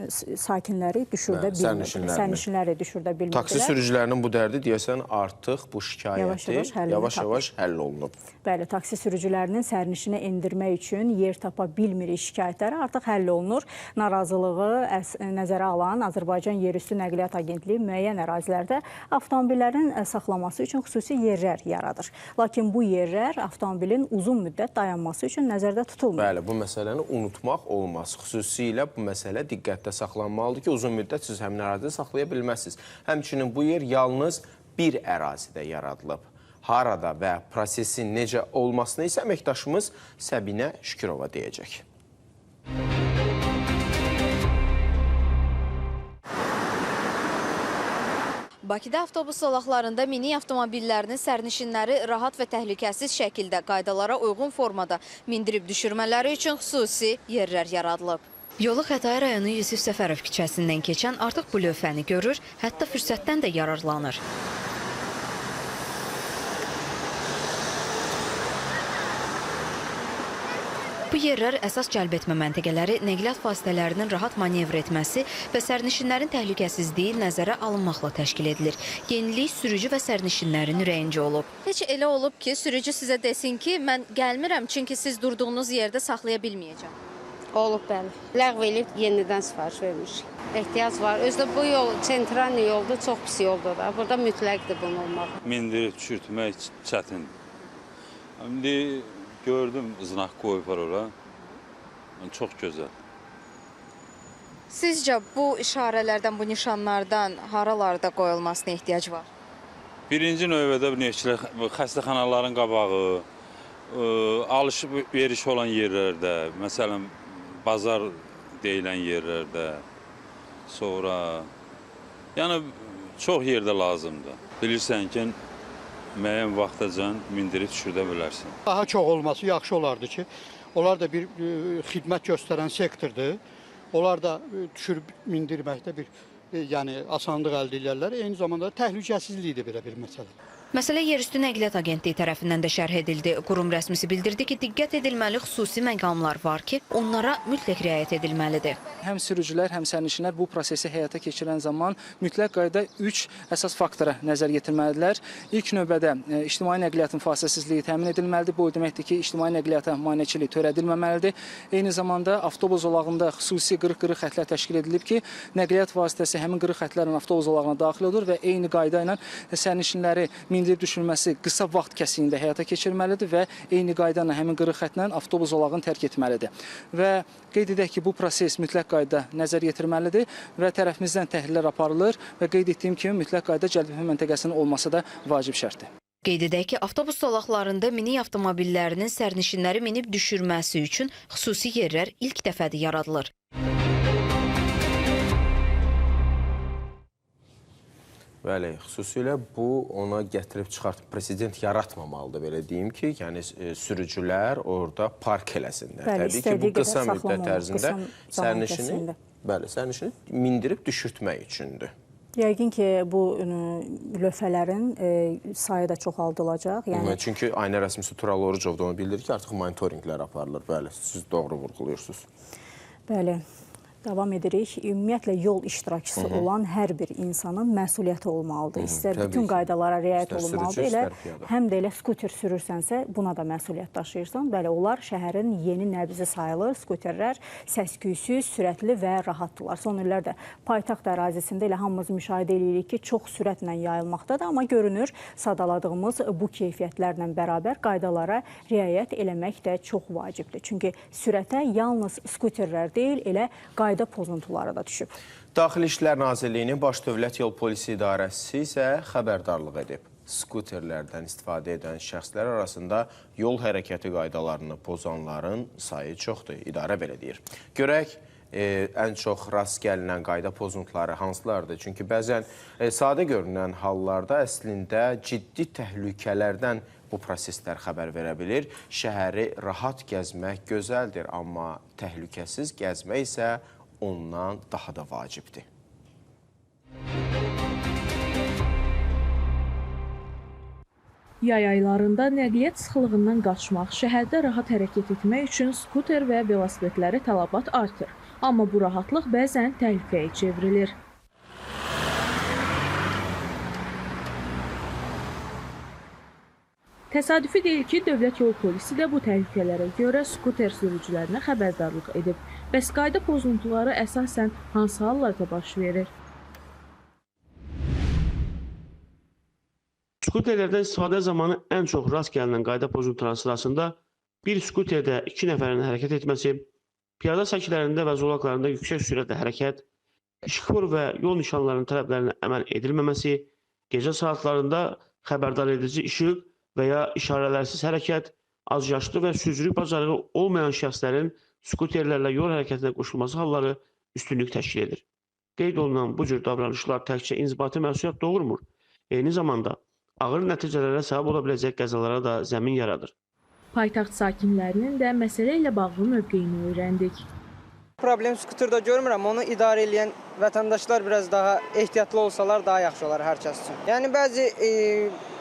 sakinləri düşürdə bilmirdilər. Sərnişinləri düşürdə bilmirdilər.
Taksi sürücülərinin bu dərdi deyəsən artıq bu şikayəti yavaş-yavaş həll olunub.
Bəli, taksi sürücülərinin sərnişini endirmək üçün yer tapa bilmirik şikayətləri artıq həll olunur. Narazılığı nəzərə alan Azərbaycan Yerüstü Nəqliyyat Agentliyi müəyyən ərazilərdə avtomobillərin saxlaması üçün xüsusi yerlər yaradır. Lakin bu yerlər avtomobilin uzun müddət dayanması üçün nəzərdə tutulmur.
Bəli, bu məsələni unutmaq olmaz. Xüsusilə bu məsələ diqqətdə saxlanmalıdır ki, uzun müddət siz həmin ərazidə saxlaya bilməzsiniz. Həmçinin bu yer yalnız bir ərazidə yaradılıb. Harada və prosesin necə olmasını isə əməkdaşımız Səbinə Şükürova deyəcək.
Bakıda avtobus zolaqlarında minik avtomobillərinin sərnişinləri rahat və təhlükəsiz şəkildə qaydalara uyğun formada mindirib düşürmələri üçün xüsusi yerlər yaradılıb. Yolu Xətai rayonu Yusif Səfərov küçəsindən keçən artıq bu lövhəni görür, hətta fürsətdən də yararlanır. Bu yerlər əsas cəlb etmə məntəqələri, nəqliyyat vasitələrinin rahat manevr etməsi və sərnişinlərin təhlükəsizliyi nəzərə alınmaqla təşkil edilir. Yenilik sürücü və sərnişinlərin ürəyincə olub. Heç elə olub ki, sürücü sizə desin ki, mən gəlmirəm, çünki siz durduğunuz yerdə saxlaya bilməyəcəm.
Olub, bəli. Ləğv eləyib yenidən sifariş vermişik. Ehtiyac var. Özü də bu yol sentral yoldur, çox pis yoldur da. Burada mütləqdir bunun olmağı.
Mindirib düşürtmək çətindir. İndi gördüm, znak qoyublar ora. Çox gözəl.
Sizcə bu işarələrdən, bu nişanlardan haralarda qoyulmasına ehtiyac var?
Birinci növbədə xəstəxanaların qabağı, alış-veriş olan yerlərdə, məsələn, bazar deyilən yerlərdə, sonra, yəni çox yerdə lazımdır. Bilirsən ki, müəyyən vaxtacan mindirib düşürdə bilərsən.
Daha çox olması yaxşı olardı ki, onlar da bir xidmət göstərən sektordur. Onlar da düşürüb mindirməkdə bir yəni asanlıq əldə edirlər. Eyni zamanda təhlükəsizliyi də belə bir məsələ.
Məsələ Yerüstü Nəqliyyat Agentliyi tərəfindən də şərh edildi. Qurum rəsmisi bildirdi ki, diqqət edilməli xüsusi məqamlar var ki, onlara mütləq riayət edilməlidir.
Həm sürücülər, həm sərnişinlər bu prosesi həyata keçirən zaman mütləq qayda 3 əsas faktora nəzər yetirməlidirlər. İlk növbədə ictimai nəqliyyatın fasiləsizliyi təmin edilməlidir. Bu o deməkdir ki, ictimai nəqliyyata maneçilik törədilməməlidir. Eyni zamanda avtobus zolağında xüsusi qırıq-qırıq xətlər təşkil edilib ki, nəqliyyat vasitəsi həmin qırıq xətlərlə avtobus zolağına daxil olur və eyni qayda ilə sərnişinləri mindirib düşürməsi qısa vaxt kəsiyində həyata keçirməlidir və eyni qayda ilə həmin qırıq xətlə avtobus zolağını tərk etməlidir. Və qeyd edək ki, bu proses mütləq qayda nəzər yetirməlidir və tərəfimizdən təhlillər aparılır və qeyd etdiyim kimi mütləq qayda cəlb etmə məntəqəsinin olması da vacib şərtdir.
Qeyd edək ki, avtobus zolaqlarında minik avtomobillərinin sərnişinləri minib düşürməsi üçün xüsusi yerlər ilk dəfədir yaradılır.
Bəli, xüsusilə bu ona gətirib çıxart, president yaratmamalıdır, belə deyim ki, yəni sürücülər orada park eləsinlər.
Bəli,
təbii ki, bu qısa müddət ərzində sərnişini, Bəli, sərnişini mindirib düşürtmək üçündür.
Yəqin ki, bu lövhələrin sayı da çoxaldılacaq. Yəni...
Çünki Aynə rəsmisi Tural Orucov da onu bildirir ki, artıq monitorinqlər aparılır. Bəli, siz doğru vurğuluyursunuz.
Bəli. Davam edirik. Ümumiyyətlə, yol iştirakçısı olan hər bir insanın məsuliyyəti olmalıdır. İstər bütün qaydalara riayət olunmalıdır, elə həm də elə skuter sürürsənsə, buna da məsuliyyət daşıyırsan. Bəli, onlar şəhərin yeni nəbzi sayılır. Skuterlər səs-küysüz, sürətli və rahatdırlar. Son illərdə paytaxt ərazisində elə hamımız müşahidə edirik ki, çox sürətlə yayılmaqdadır, amma görünür, sadaladığımız bu keyfiyyətlərlə bərabər qaydalara riayət eləmək də çox vacibdir. Çünki sürətə yalnız skuterlər deyil, elə qayda pozuntuları da düşüb.
Daxili İşlər Nazirliyinin Baş Dövlət Yol Polisi İdarəsi isə xəbərdarlıq edib. Skuterlərdən istifadə edən şəxslər arasında yol hərəkəti qaydalarını pozanların sayı çoxdur. İdarə belə deyir. Görək, ən çox rast gəlinən qayda pozuntuları hansılardır? Çünki bəzən sadə görünən hallarda əslində ciddi təhlükələrdən bu proseslər xəbər verə bilir. Şəhəri rahat gəzmək gözəldir, amma təhlükəsiz gəzmək isə ondan daha da vacibdir.
Yay aylarında nəqliyyat sıxlığından qaçmaq, şəhərdə rahat hərəkət etmək üçün skuter və velosipedlərə tələbat artır. Amma bu rahatlıq bəzən təhlükəyə çevrilir. Təsadüfi deyil ki, Dövlət Yol Polisi də bu təhlükələrə görə skuter sürücülərinə xəbərdarlıq edib. Bəs qayda pozuntuları əsasən hansı hallarda baş verir?
Skuterlərdən istifadə zamanı ən çox rast gəlinən qayda pozuntuları sırasında bir skuterdə 2 nəfərin hərəkət etməsi, piyada səkilərində və zolaqlarında yüksək sürətlə hərəkət, işıqfor və yol nişanlarının tələblərinə əməl edilməməsi, gecə saatlarında xəbərdar edici işıq və ya işarələrsiz hərəkət, azyaşlı və sürücülük bacarığı olmayan şəxslərin skuterlərlə yol hərəkətinə qoşulması halları üstünlük təşkil edir. Qeyd olunan bu cür davranışlar təkcə inzibati məsuliyyət doğurmur, eyni zamanda ağır nəticələrə səbəb ola biləcək qəzalara da zəmin yaradır.
Paytaxt sakinlərinin də məsələ ilə bağlı mövqeyini öyrəndik.
Problem skuterdə görmürəm, onu idarə eləyən vətəndaşlar biraz daha ehtiyatlı olsalar daha yaxşı olar hər kəs üçün. Yəni bəzi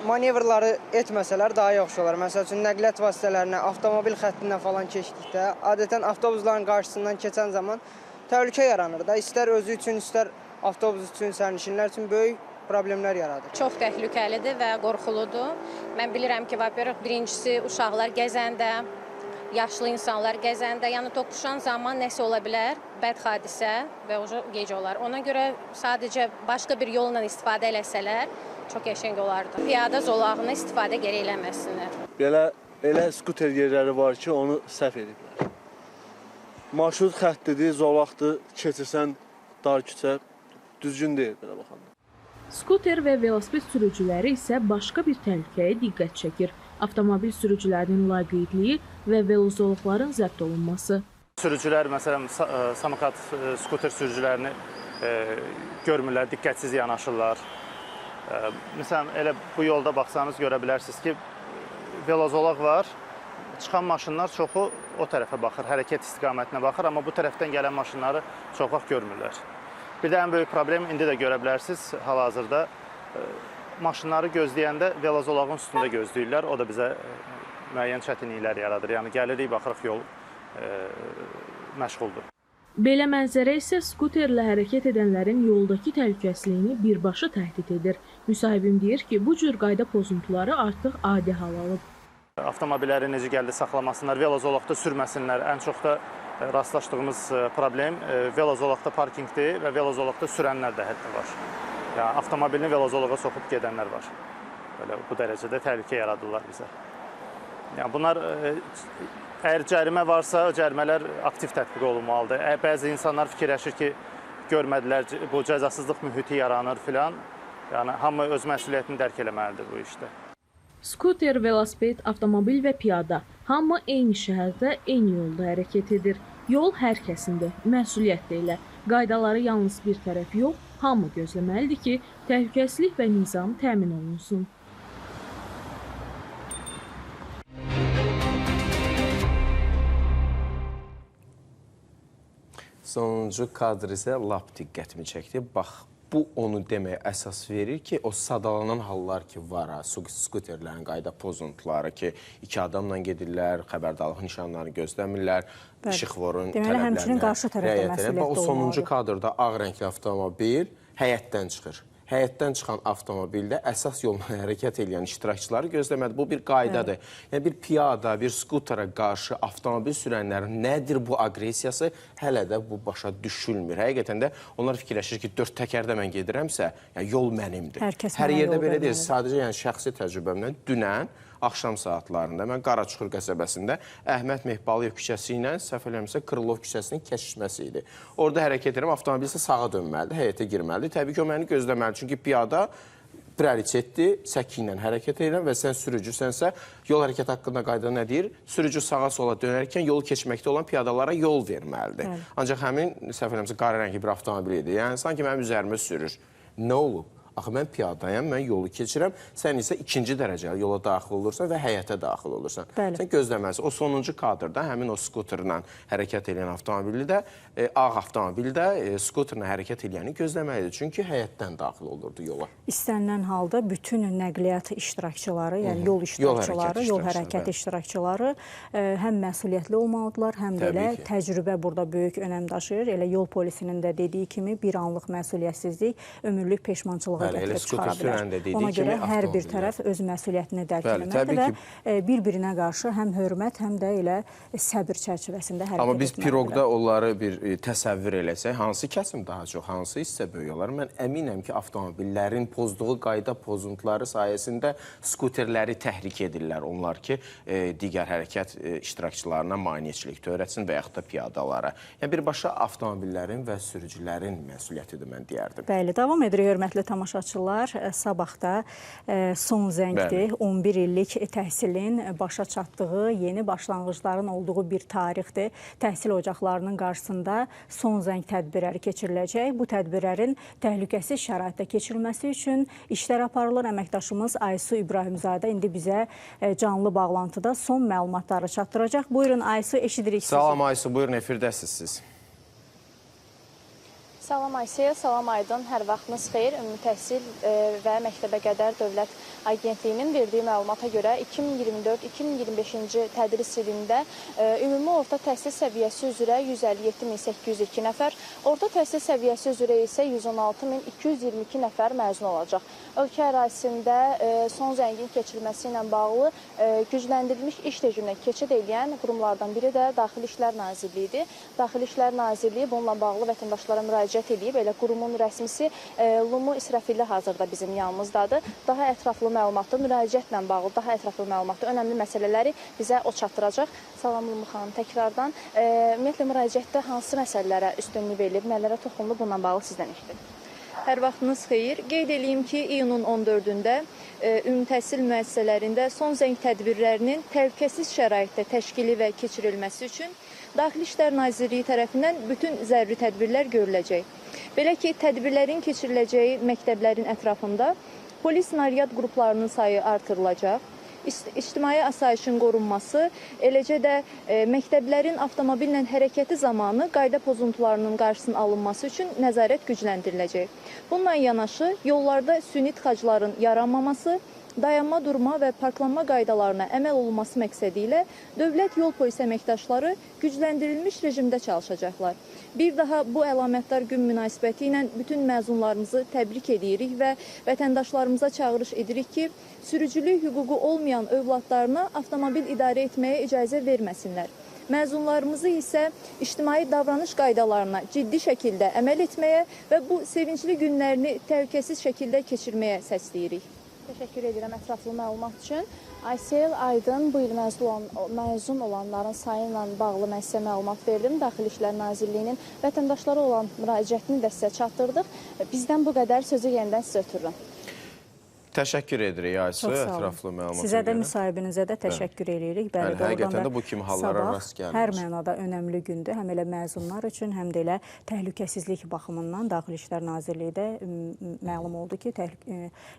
manevrları etməsələr daha yaxşı olar. Məsəl üçün nəqliyyat vasitələrinə, avtomobil xəttinə falan keçdikdə, adətən avtobusların qarşısından keçən zaman təhlükə yaranır da. İstər özü üçün, istər avtobus üçün, sərnişinlər üçün böyük problemlər yaradır.
Çox təhlükəlidir və qorxuludur. Mən bilirəm ki, birincisi uşaqlar gəzəndə, yaşlı insanlar gəzəndə, yəni toqquşan zaman nəsə ola bilər, bəd hadisə və o gec olar. Ona görə sadəcə başqa bir yolla istifadə eləsələr çox qəşəng olardı. Piyada zolağını istifadə geri eləməsinlər.
Belə elə skuter yerləri var ki, onu səhv ediblər. Marşrut xəttidir, zolaqdır, keçirsən dar küçə, düzgün deyil belə baxanda.
Skuter və velosiped sürücüləri isə başqa bir təhlükəyə diqqət çəkir. Avtomobil sürücülərinin laqeydliyi və velozolaqların zəbt olunması.
Sürücülər, məsələn, samokat, skuter sürücülərini görmürlər, diqqətsiz yanaşırlar. Məsələn, elə bu yolda baxsanız görə bilərsiniz ki, velozolaq var, çıxan maşınlar çoxu o tərəfə baxır, hərəkət istiqamətinə baxır, amma bu tərəfdən gələn maşınları çox vaxt görmürlər. Bir də ən böyük problem, indi də görə bilərsiniz, hal-hazırda maşınları gözləyəndə velozolağın üstündə gözləyirlər. O da bizə müəyyən çətinliklər yaradır. Yəni gəlirik, baxırıq, yol məşğuldur.
Belə mənzərə isə skuterlə hərəkət edənlərin yoldakı təhlükəsizliyini birbaşa təhdid edir. Müsahibim deyir ki, bu cür qayda pozuntuları artıq adi hal alıb.
Avtomobilləri necə gəldi saxlamasınlar, velozolaqda sürməsinlər. Ən çox da rastlaşdığımız problem velozolaqda parkinqdir və velozolaqda sürənlər də hətta var. Yəni, avtomobilini velozolağa soxub gedənlər var. Belə, bu dərəcədə təhlükə yaradırlar bizə. Yəni, bunlar, əgər cərimə varsa, cərimələr aktiv tətbiq olunmalıdır. Bəzi insanlar fikirləşir ki, görmədilər, bu cəzasızlıq mühiti yaranır filan. Yəni, hamı öz məsuliyyətini dərk eləməlidir bu işdə.
Skuter, velosiped, avtomobil və piyada. Hamı eyni şəhərdə, eyni yolda hərəkət edir. Yol hər kəsindir, məsuliyyət də elə. Qaydaları yalnız bir tərəf yox, hamı gözləməlidir ki, təhlükəsizlik və nizam təmin olunsun.
Sonuncu kadr isə lap diqqətimi çəkdi. Bax, bu onu deməyə əsas verir ki, o sadalanan hallar ki var, ha, skuterlərin qayda pozuntuları ki, iki adamla gedirlər, xəbərdarlıq nişanlarını gözləmirlər, işıqforun tələblərinə riayət edirlər. O sonuncu kadrda ağ rəngli avtomobil həyətdən çıxır. Həyətdən çıxan avtomobildə əsas yolla hərəkət edən iştirakçıları gözləmədi. Bu bir qaydadır. Yəni bir piyada, bir skutera qarşı avtomobil sürənlərin nədir bu aqressiyası hələ də bu başa düşülmür. Həqiqətən də onlar fikirləşir ki, dörd təkərdə mən gedirəmsə, yəni yol mənimdir. Hər yerdə belə deyil. Sadəcə yəni şəxsi təcrübəmlə dünən axşam saatlarında mən Qaraçuxur qəsəbəsində Əhməd Mehbalıyev küçəsi ilə səhv eləmirəmsə Krılov küçəsinin kəsişməsi idi. Orada hərəkət edirəm, avtomobil isə sağa dönməlidir, həyətə girməlidir. Təbii ki, o məni gözləməlidir. Çünki piyada prioritetdir, səki ilə hərəkət edirəm və sən sürücüsənsə, yol hərəkəti haqqında qayda nə deyir? Sürücü sağa sola dönərkən yolu keçməkdə olan piyadalara yol verməlidir. Ancaq həmin, səhv eləmirəmsə, qara rəngli bir avtomobil idi. Yəni, sanki mənim üzərimə sürür. Nə olub? Axı, mən piyadayam, mən yolu keçirəm, sən isə ikinci dərəcəli yola daxil olursan və həyətə daxil olursan. Bəli. Sən gözləməlisən. O sonuncu kadrda həmin o skuterla hərəkət edən avtomobili də, ağ avtomobildə skuterla hərəkət edəni gözləməlidir. Çünki həyətdən daxil olurdu yola.
İstənilən halda bütün nəqliyyat iştirakçıları, yəni yol iştirakçıları, yol hərəkəti iştirakçıları həm məsuliyyətli olmalıdırlar, həm də elə təcrübə burada böyük önəm daşıyır. Elə yol polisinin də dediyi kimi bir anlıq məsuliyyətsizlik ömürlük peşmançılığa gətirib çıxara bilər. Ona görə hər bir tərəf öz məsuliyyətini dərk etməlidir və bir-birinə qarşı həm hörmət, həm də elə səbir çərçivəsində hərəkət etməlidir.
Amma biz piroqda onları bir təsəvvür eləsək, hansı kəsim daha çox, hansı hissə böyük olar? Mən əminəm ki, avtomobillərin pozduğu qayda pozuntuları sayəsində skuterləri təhrik edirlər. Onlar ki, digər hərəkət iştirakçılarına maneəçilik törətsin və yaxud da piyadalara. Yəni, birbaşa avtomobillərin və sürücülərin məsuliyyətidir, mən deyərdim.
Bəli, davam edirik, hörmətli tamaşaçılar. Sabah da son zəngdir. 11 illik təhsilin başa çatdığı, yeni başlanğıcların olduğu bir tarixdir. Təhsil ocaqlarının qarşısında son zəng tədbirləri keçiriləcək. Bu tədbirlərin təhlükəsiz şəraitdə keçirilməsi üçün işlər aparılır. Əməkdaşımız Aysu İbrahimzadə indi bizə canlı bağlantıda son məlumatları çatdıracaq. Buyurun Aysu, eşidirik sizi.
Salam Aysu, buyurun, efirdəsiz siz.
Salam Aysiyə, salam Aydın, hər vaxtınız xeyir. Ümumi Təhsil və Məktəbə Qədər Dövlət Agentliyinin verdiyi məlumata görə 2024-2025-ci tədris ilində ümumi orta təhsil səviyyəsi üzrə 157.802 nəfər, orta təhsil səviyyəsi üzrə isə 116.222 nəfər məzun olacaq. Ölkə ərazisində son zəngin keçirilməsi ilə bağlı gücləndirilmiş iş rejiminə keçid edən qurumlardan biri də Daxili İşlər Nazirliyidir. Daxili İşlər Nazirliyi bununla bağlı vətəndaşlara müraciət edib. Elə qurumun rəsmisi Lumu İsrafilli hazırda bizim yanımızdadır. Daha ətraflı məlumatı, müraciətlə bağlı daha ətraflı məlumatı, önəmli məsələləri bizə o çatdıracaq. Salam Lumu xanım, təkrardan. Ümumiyyətlə, müraciətdə hansı məsələlərə üstünlük verilib, nələrə toxunulub, bununla bağlı sizdən eşidik.
Hər vaxtınız xeyir. Qeyd eləyim ki, iyunun 14-ündə ümumi təhsil müəssisələrində son zəng tədbirlərinin təhlükəsiz şəraitdə təşkili və keçirilməsi üçün Daxili İşlər Nazirliyi tərəfindən bütün zəruri tədbirlər görüləcək. Belə ki, tədbirlərin keçiriləcəyi məktəblərin ətrafında polis naryad qruplarının sayı artırılacaq. İctimai asayişin qorunması, eləcə də məktəblərin avtomobillə hərəkəti zamanı qayda pozuntularının qarşısının alınması üçün nəzarət gücləndiriləcək. Bununla yanaşı, yollarda süni tıxacların yaranmaması, dayanma, durma və parklanma qaydalarına əməl olunması məqsədi ilə dövlət yol polisi əməkdaşları gücləndirilmiş rejimdə çalışacaqlar. Bir daha bu əlamətdar gün münasibəti ilə bütün məzunlarımızı təbrik edirik və vətəndaşlarımıza çağırış edirik ki, sürücülük hüququ olmayan övladlarına avtomobil idarə etməyə icazə verməsinlər. Məzunlarımızı isə ictimai davranış qaydalarına ciddi şəkildə əməl etməyə və bu sevincli günlərini təhlükəsiz şəkildə keçirməyə səsləyirik.
Təşəkkür edirəm ətraflı məlumat üçün. Aysel, Aydın, bu il məzun olanların sayı ilə bağlı mən sizə məlumat verdim. Daxili İşlər Nazirliyinin vətəndaşlara olan müraciətini də sizə çatdırdıq. Bizdən bu qədər, sözü yenidən sizə ötürürəm.
Təşəkkür edirik Aysu, ətraflı məlumata
görə. Sizə də, müsahibinizə də təşəkkür edirik. Bəli,
həqiqətən də bu kimi hallara rast gəlinir.
Hər mənada önəmli gündür. Həm elə məzunlar üçün, həm də elə təhlükəsizlik baxımından Daxili İşlər Nazirliyi də məlum oldu ki,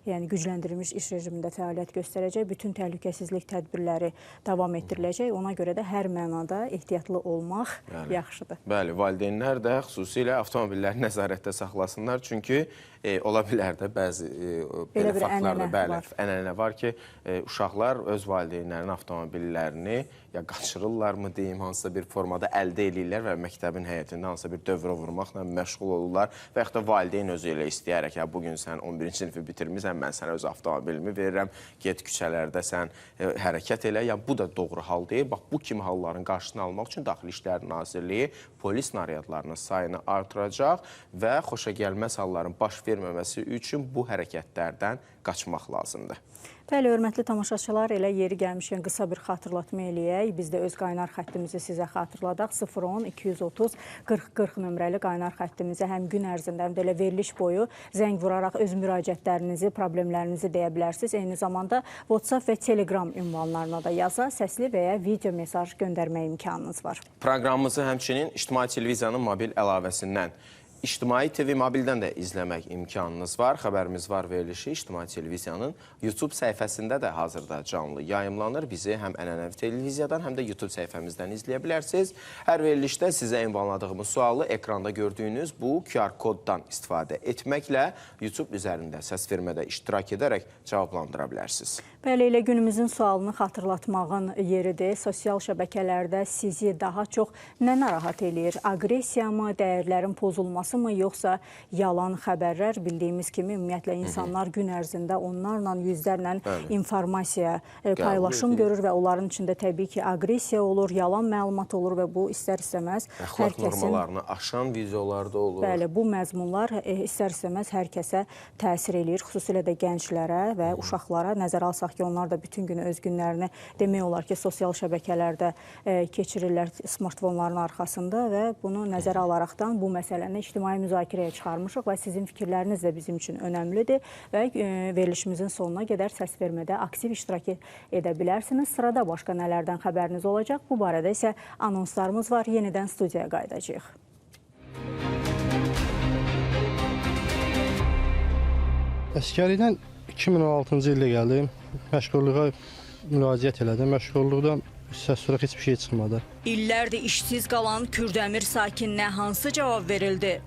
yəni gücləndirilmiş iş rejimində fəaliyyət göstərəcək. Bütün təhlükəsizlik tədbirləri davam etdiriləcək. Ona görə də hər mənada ehtiyatlı olmaq yaxşıdır.
Bəli, valideynlər də xüsusilə avtomobilləri nəzarətdə saxlasınlar. Çünki ola bilər də bəzi belə faktlarda, bəli, ənənə var ki, uşaqlar öz valideynlərinin avtomobillərini ya qaçırırlarmı deyim, hansısa bir formada əldə eləyirlər və məktəbin həyətində hansısa bir dövrə vurmaqla məşğul olurlar və yaxud da valideyn özü elə istəyərək, ya bugün sən 11-ci sinifi bitirmisən, mən sənə öz avtomobilimi verirəm, get küçələrdə sən hərəkət elə. Ya bu da doğru hal deyil. Bax, bu kimi halların qarşısını almaq üçün Daxili İşlər Nazirliyi polis naryadlarının sayını artıracaq və xoşagəlməz halların baş verməməsi üçün bu hərəkətlərdən qaçmaq lazımdır.
Bəli, hörmətli tamaşaçılar, elə yeri gəlmişkən qısa bir xatırlatma eləyək. Biz də öz qaynar xəttimizi sizə xatırladaq. 010 230 40 40 nömrəli qaynar xəttimizə həm gün ərzində, həm də elə veriliş boyu zəng vuraraq öz müraciətlərinizi, problemlərinizi deyə bilərsiniz. Eyni zamanda WhatsApp və Telegram ünvanlarına da yaza, səsli və ya video mesaj göndərmək imkanınız var.
Proqramımızı həmçinin İctimai Televiziyanın mobil əlavəsindən, İctimai TV mobildən də izləmək imkanınız var. Xəbərimiz var verilişi İctimai Televiziyanın YouTube səhifəsində də hazırda canlı yayımlanır. Bizi həm ənənəvi televiziyadan, həm də YouTube səhifəmizdən izləyə bilərsiniz. Hər verilişdə sizə ünvanladığımız sualı ekranda gördüyünüz bu QR koddan istifadə etməklə YouTube üzərində səs vermədə iştirak edərək cavablandıra bilərsiniz.
Bəli, elə günümüzün sualını xatırlatmağın yeridir. Sosial şəbəkələrdə sizi daha çox nə narahat eləyir? Aqressiya mı, dəyərlərin pozulması mı, yoxsa yalan xəbərlər? Bildiyimiz kimi, ümumiyyətlə, insanlar gün ərzində onlarla, yüzlərlə informasiya paylaşım görür və onların içində təbii ki, aqressiya olur, yalan məlumat olur və bu istər-istəməz
əxlaq normalarını aşan videolar da olur.
Bəli, bu məzmunlar istər-istəməz hər kəsə təsir eləyir, xüsusilə də gənclərə və uşaqlara. Nəzərə alsaq ki, onlar da bütün günü öz günlərini demək olar ki, sosial şəbəkələrdə keçirirlər smartfonların arxasında və bunu nəzərə alaraqdan bu məsələni ictimai müzakirəyə çıxarmışıq və sizin fikirləriniz də bizim üçün önəmlidir və verilişimizin sonuna qədər səs vermədə aktiv iştirak edə bilərsiniz. Sırada başqa nələrdən xəbəriniz olacaq? Bu barədə isə anonslarımız var. Yenidən studiyaya qayıdacağıq.
Əsgərlikdən 2016-cı ildə gəldim. Məşğulluğa müraciət elədim. Məşğulluqdan səs soraq heç bir şey çıxmadı.
İllərdir işsiz qalan Kürdəmir sakininə hansı cavab verildi?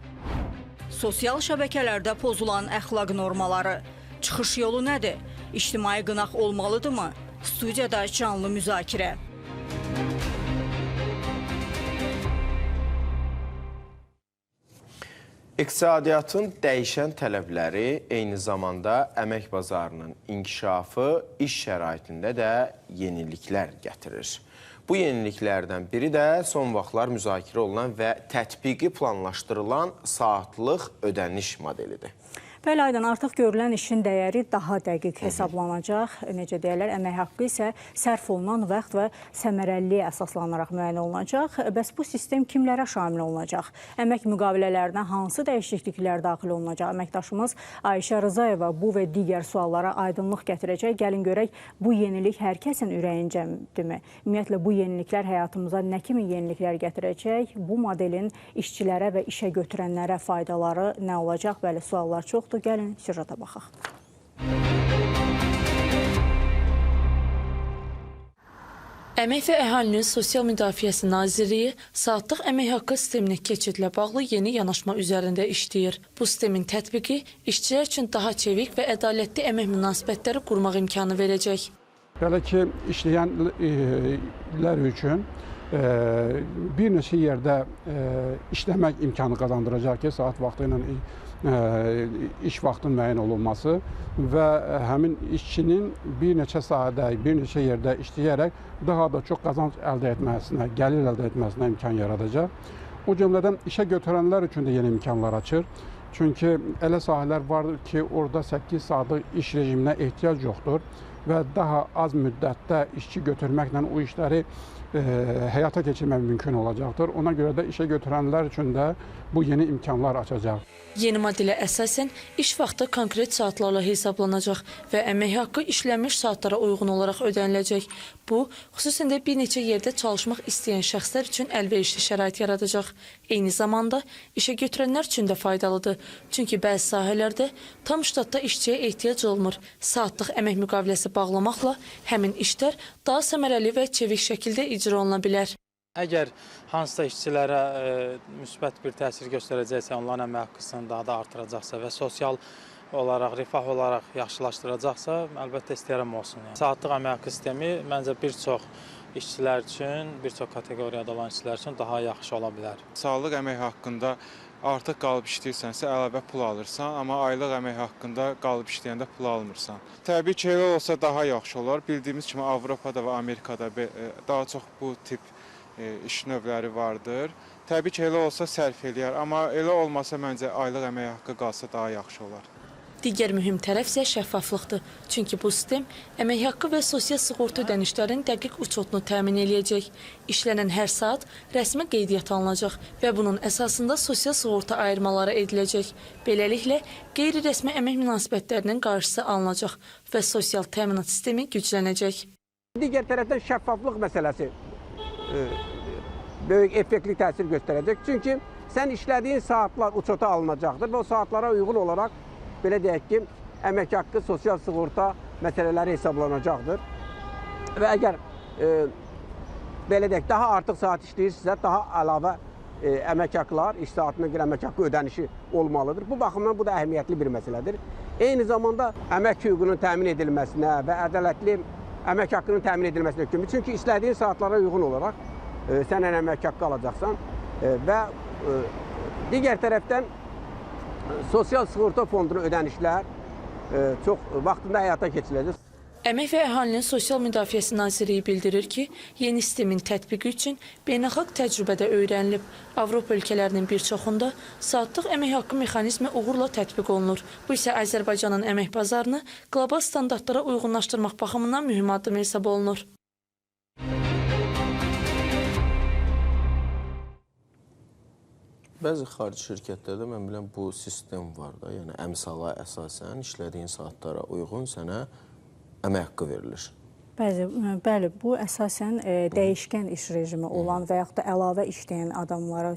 Sosial şəbəkələrdə pozulan əxlaq normaları. Çıxış yolu nədir? İctimai qınaq olmalıdırmı? Studiyada canlı müzakirə.
İqtisadiyyatın dəyişən tələbləri, eyni zamanda əmək bazarının inkişafı iş şəraitində də yeniliklər gətirir. Bu yeniliklərdən biri də son vaxtlar müzakirə olunan və tətbiqi planlaşdırılan saatlıq ödəniş modelidir.
Bəli, Aydın, artıq görülən işin dəyəri daha dəqiq hesablanacaq. Necə deyərlər, əmək haqqı isə sərf olunan vaxt və səmərəliliyə əsaslanaraq müəyyən olunacaq. Bəs bu sistem kimlərə şamil olunacaq? Əmək müqavilələrinə hansı dəyişikliklər daxil olunacaq? Əməkdaşımız Ayşə Rızayeva bu və digər suallara aydınlıq gətirəcək. Gəlin görək, bu yenilik hər kəsin ürəyincədirmi? Ümumiyyətlə, bu yeniliklər həyatımıza nə kimi yeniliklər gətirəcək? Bu modelin işçilərə və işə götürənlərə faydaları nə olacaq? Bəli, suallar çoxdur. Gəlin, süjeta baxaq.
Əmək və Əhalinin Sosial Müdafiəsi Nazirliyi saatlıq əmək haqqı sisteminə keçidlə bağlı yeni yanaşma üzərində işləyir. Bu sistemin tətbiqi işçilər üçün daha çevik və ədalətli əmək münasibətləri qurmaq imkanı verəcək.
Belə ki, işləyənlər üçün bir neçə yerdə işləmək imkanı qazandıracaq ki, saat vaxtı ilə iş vaxtının müəyyən olunması və həmin işçinin bir neçə sahədə, bir neçə yerdə işləyərək daha da çox qazanc əldə etməsinə, gəlir əldə etməsinə imkan yaradacaq. O cümlədən işə götürənlər üçün də yeni imkanlar açır. Çünki elə sahələr vardır ki, orada 8 saatlıq iş rejiminə ehtiyac yoxdur və daha az müddətdə işçi götürməklə o işləri həyata keçirmək mümkün olacaqdır. Ona görə də işə götürənlər üçün də bu yeni imkanlar açacaq.
Yeni modelə əsasən iş vaxtı konkret saatlarla hesablanacaq və əmək haqqı işlənmiş saatlara uyğun olaraq ödəniləcək. Bu, xüsusən də bir neçə yerdə çalışmaq istəyən şəxslər üçün əlverişli şərait yaradacaq. Eyni zamanda işə götürənlər üçün də faydalıdır. Çünki bəzi sahələrdə tam ştatda işçiyə ehtiyac olmur. Saatlıq əmək müqaviləsi bağlamaqla həmin işlər daha səmərəli və çevik şəkildə icra oluna bilər.
Əgər hansısa işçilərə müsbət bir təsir göstərəcəksə, onların əmək haqqısını daha da artıracaqsa və sosial olaraq, rifah olaraq yaxşılaşdıracaqsa, əlbəttə istəyirəm olsun. Yəni. Saatlıq əmək haqqı sistemi məncə bir çox işçilər üçün, bir çox kateqoriyada olan işçilər üçün daha yaxşı ola bilər.
Saatlıq əmək haqqında artıq qalıb işləyirsənsə, əlavə pul alırsan, amma aylıq əmək haqqında qalıb işləyəndə pul almırsan. Təbii ki, elə olsa daha yaxşı olar. Bildiyimiz kimi Avropada və Amerikada daha çox bu tip iş növləri vardır. Təbii ki, elə olsa sərf eləyər, amma elə olmasa məncə aylıq əmək haqqı qalsa daha yaxşı olar.
Digər mühüm tərəf isə şəffaflıqdır. Çünki bu sistem əmək haqqı və sosial sığorta ödənişlərinin dəqiq uçotunu təmin eləyəcək. İşlənən hər saat rəsmi qeydiyyata alınacaq və bunun əsasında sosial sığorta ayırmaları ediləcək. Beləliklə, qeyri-rəsmi əmək münasibətlərinin qarşısı alınacaq və sosial təminat sistemi güclənəcək.
Digər tərəfdən şəffaflıq məsələsi böyük effektli təsir göstərəcək. Çünki sən işlədiyin saatlar uçota alınacaqdır və o saatlara uyğun olaraq, belə deyək ki, əmək haqqı, sosial sığorta məsələləri hesablanacaqdır. Və əgər belə deyək, daha artıq saat işləyirsinizsə, daha əlavə əmək haqlar, iş saatına görə əmək haqqı ödənişi olmalıdır. Bu baxımdan bu da əhəmiyyətli bir məsələdir. Eyni zamanda əmək hüququnun təmin edilməsinə və ədalətli əmək haqqının təmin edilməsinə kömək. Çünki işlədiyin saatlara uyğun olaraq sən əmək haqqı alacaqsan və digər tərəfdən sosial sığorta fonduna ödənişlər çox vaxtında həyata keçiriləcək.
Əmək və Əhalinin Sosial Müdafiəsi Nazirliyi bildirir ki, yeni sistemin tətbiqi üçün beynəlxalq təcrübədə öyrənilib. Avropa ölkələrinin bir çoxunda saatlıq əmək haqqı mexanizmi uğurla tətbiq olunur. Bu isə Azərbaycanın əmək bazarını qlobal standartlara uyğunlaşdırmaq baxımından mühüm addım hesab olunur.
Bəzi xarici şirkətlərdə mən bilən bu sistem var da, yəni əmsala əsasən işlədiyin saatlara uyğun sənə əmək haqqı verilir.
Bəli, bu əsasən dəyişkən iş rejimi olan və yaxud da əlavə işləyən adamlara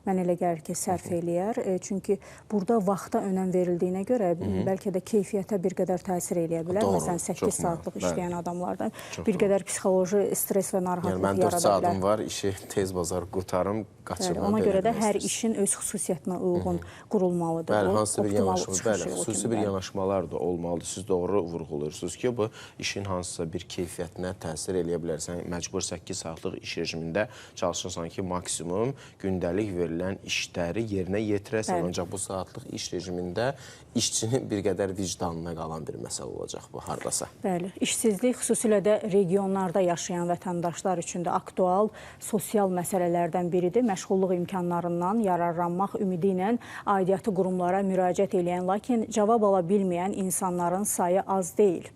mən elə gəlir ki, sərf eləyər. Çünki burada vaxta önəm verildiyinə görə bəlkə də keyfiyyətə bir qədər təsir eləyə bilər. Doğru, məsələn, 8 saatlıq işləyən adamlardan bir qədər psixoloji stres və narahatlıq
yəni, mən
yarada
4
bilər.
Saatim var, işi tez bazar qurtarım, qaçırmam.
Ona görə də hər işin öz xüsusiyyətinə uyğun qurulmalıdır.
Bəli, hansısa bir yanaşma, bəli, xüsusi bir yanaşmalar da olmalıdır. Siz doğru vurğuluyursunuz ki, bu işin hansısa bir keyfiyyətinə təsir eləyə bilər. Sən məcbur 8 saatlıq iş rejimində çalışırsan ki, maksimum gündəlik verilən işləri yerinə yetirəsən. Ancaq bu saatlıq iş rejimində işçinin bir qədər vicdanına qalan bir məsələ olacaq bu hardasa.
Bəli, işsizlik xüsusilə də regionlarda yaşayan vətəndaşlar üçün də aktual sosial məsələlərdən biridir. Məşğulluq imkanlarından yararlanmaq ümidi ilə aidiyyatı qurumlara müraciət eləyən, lakin cavab ala bilməyən insanların sayı az deyil.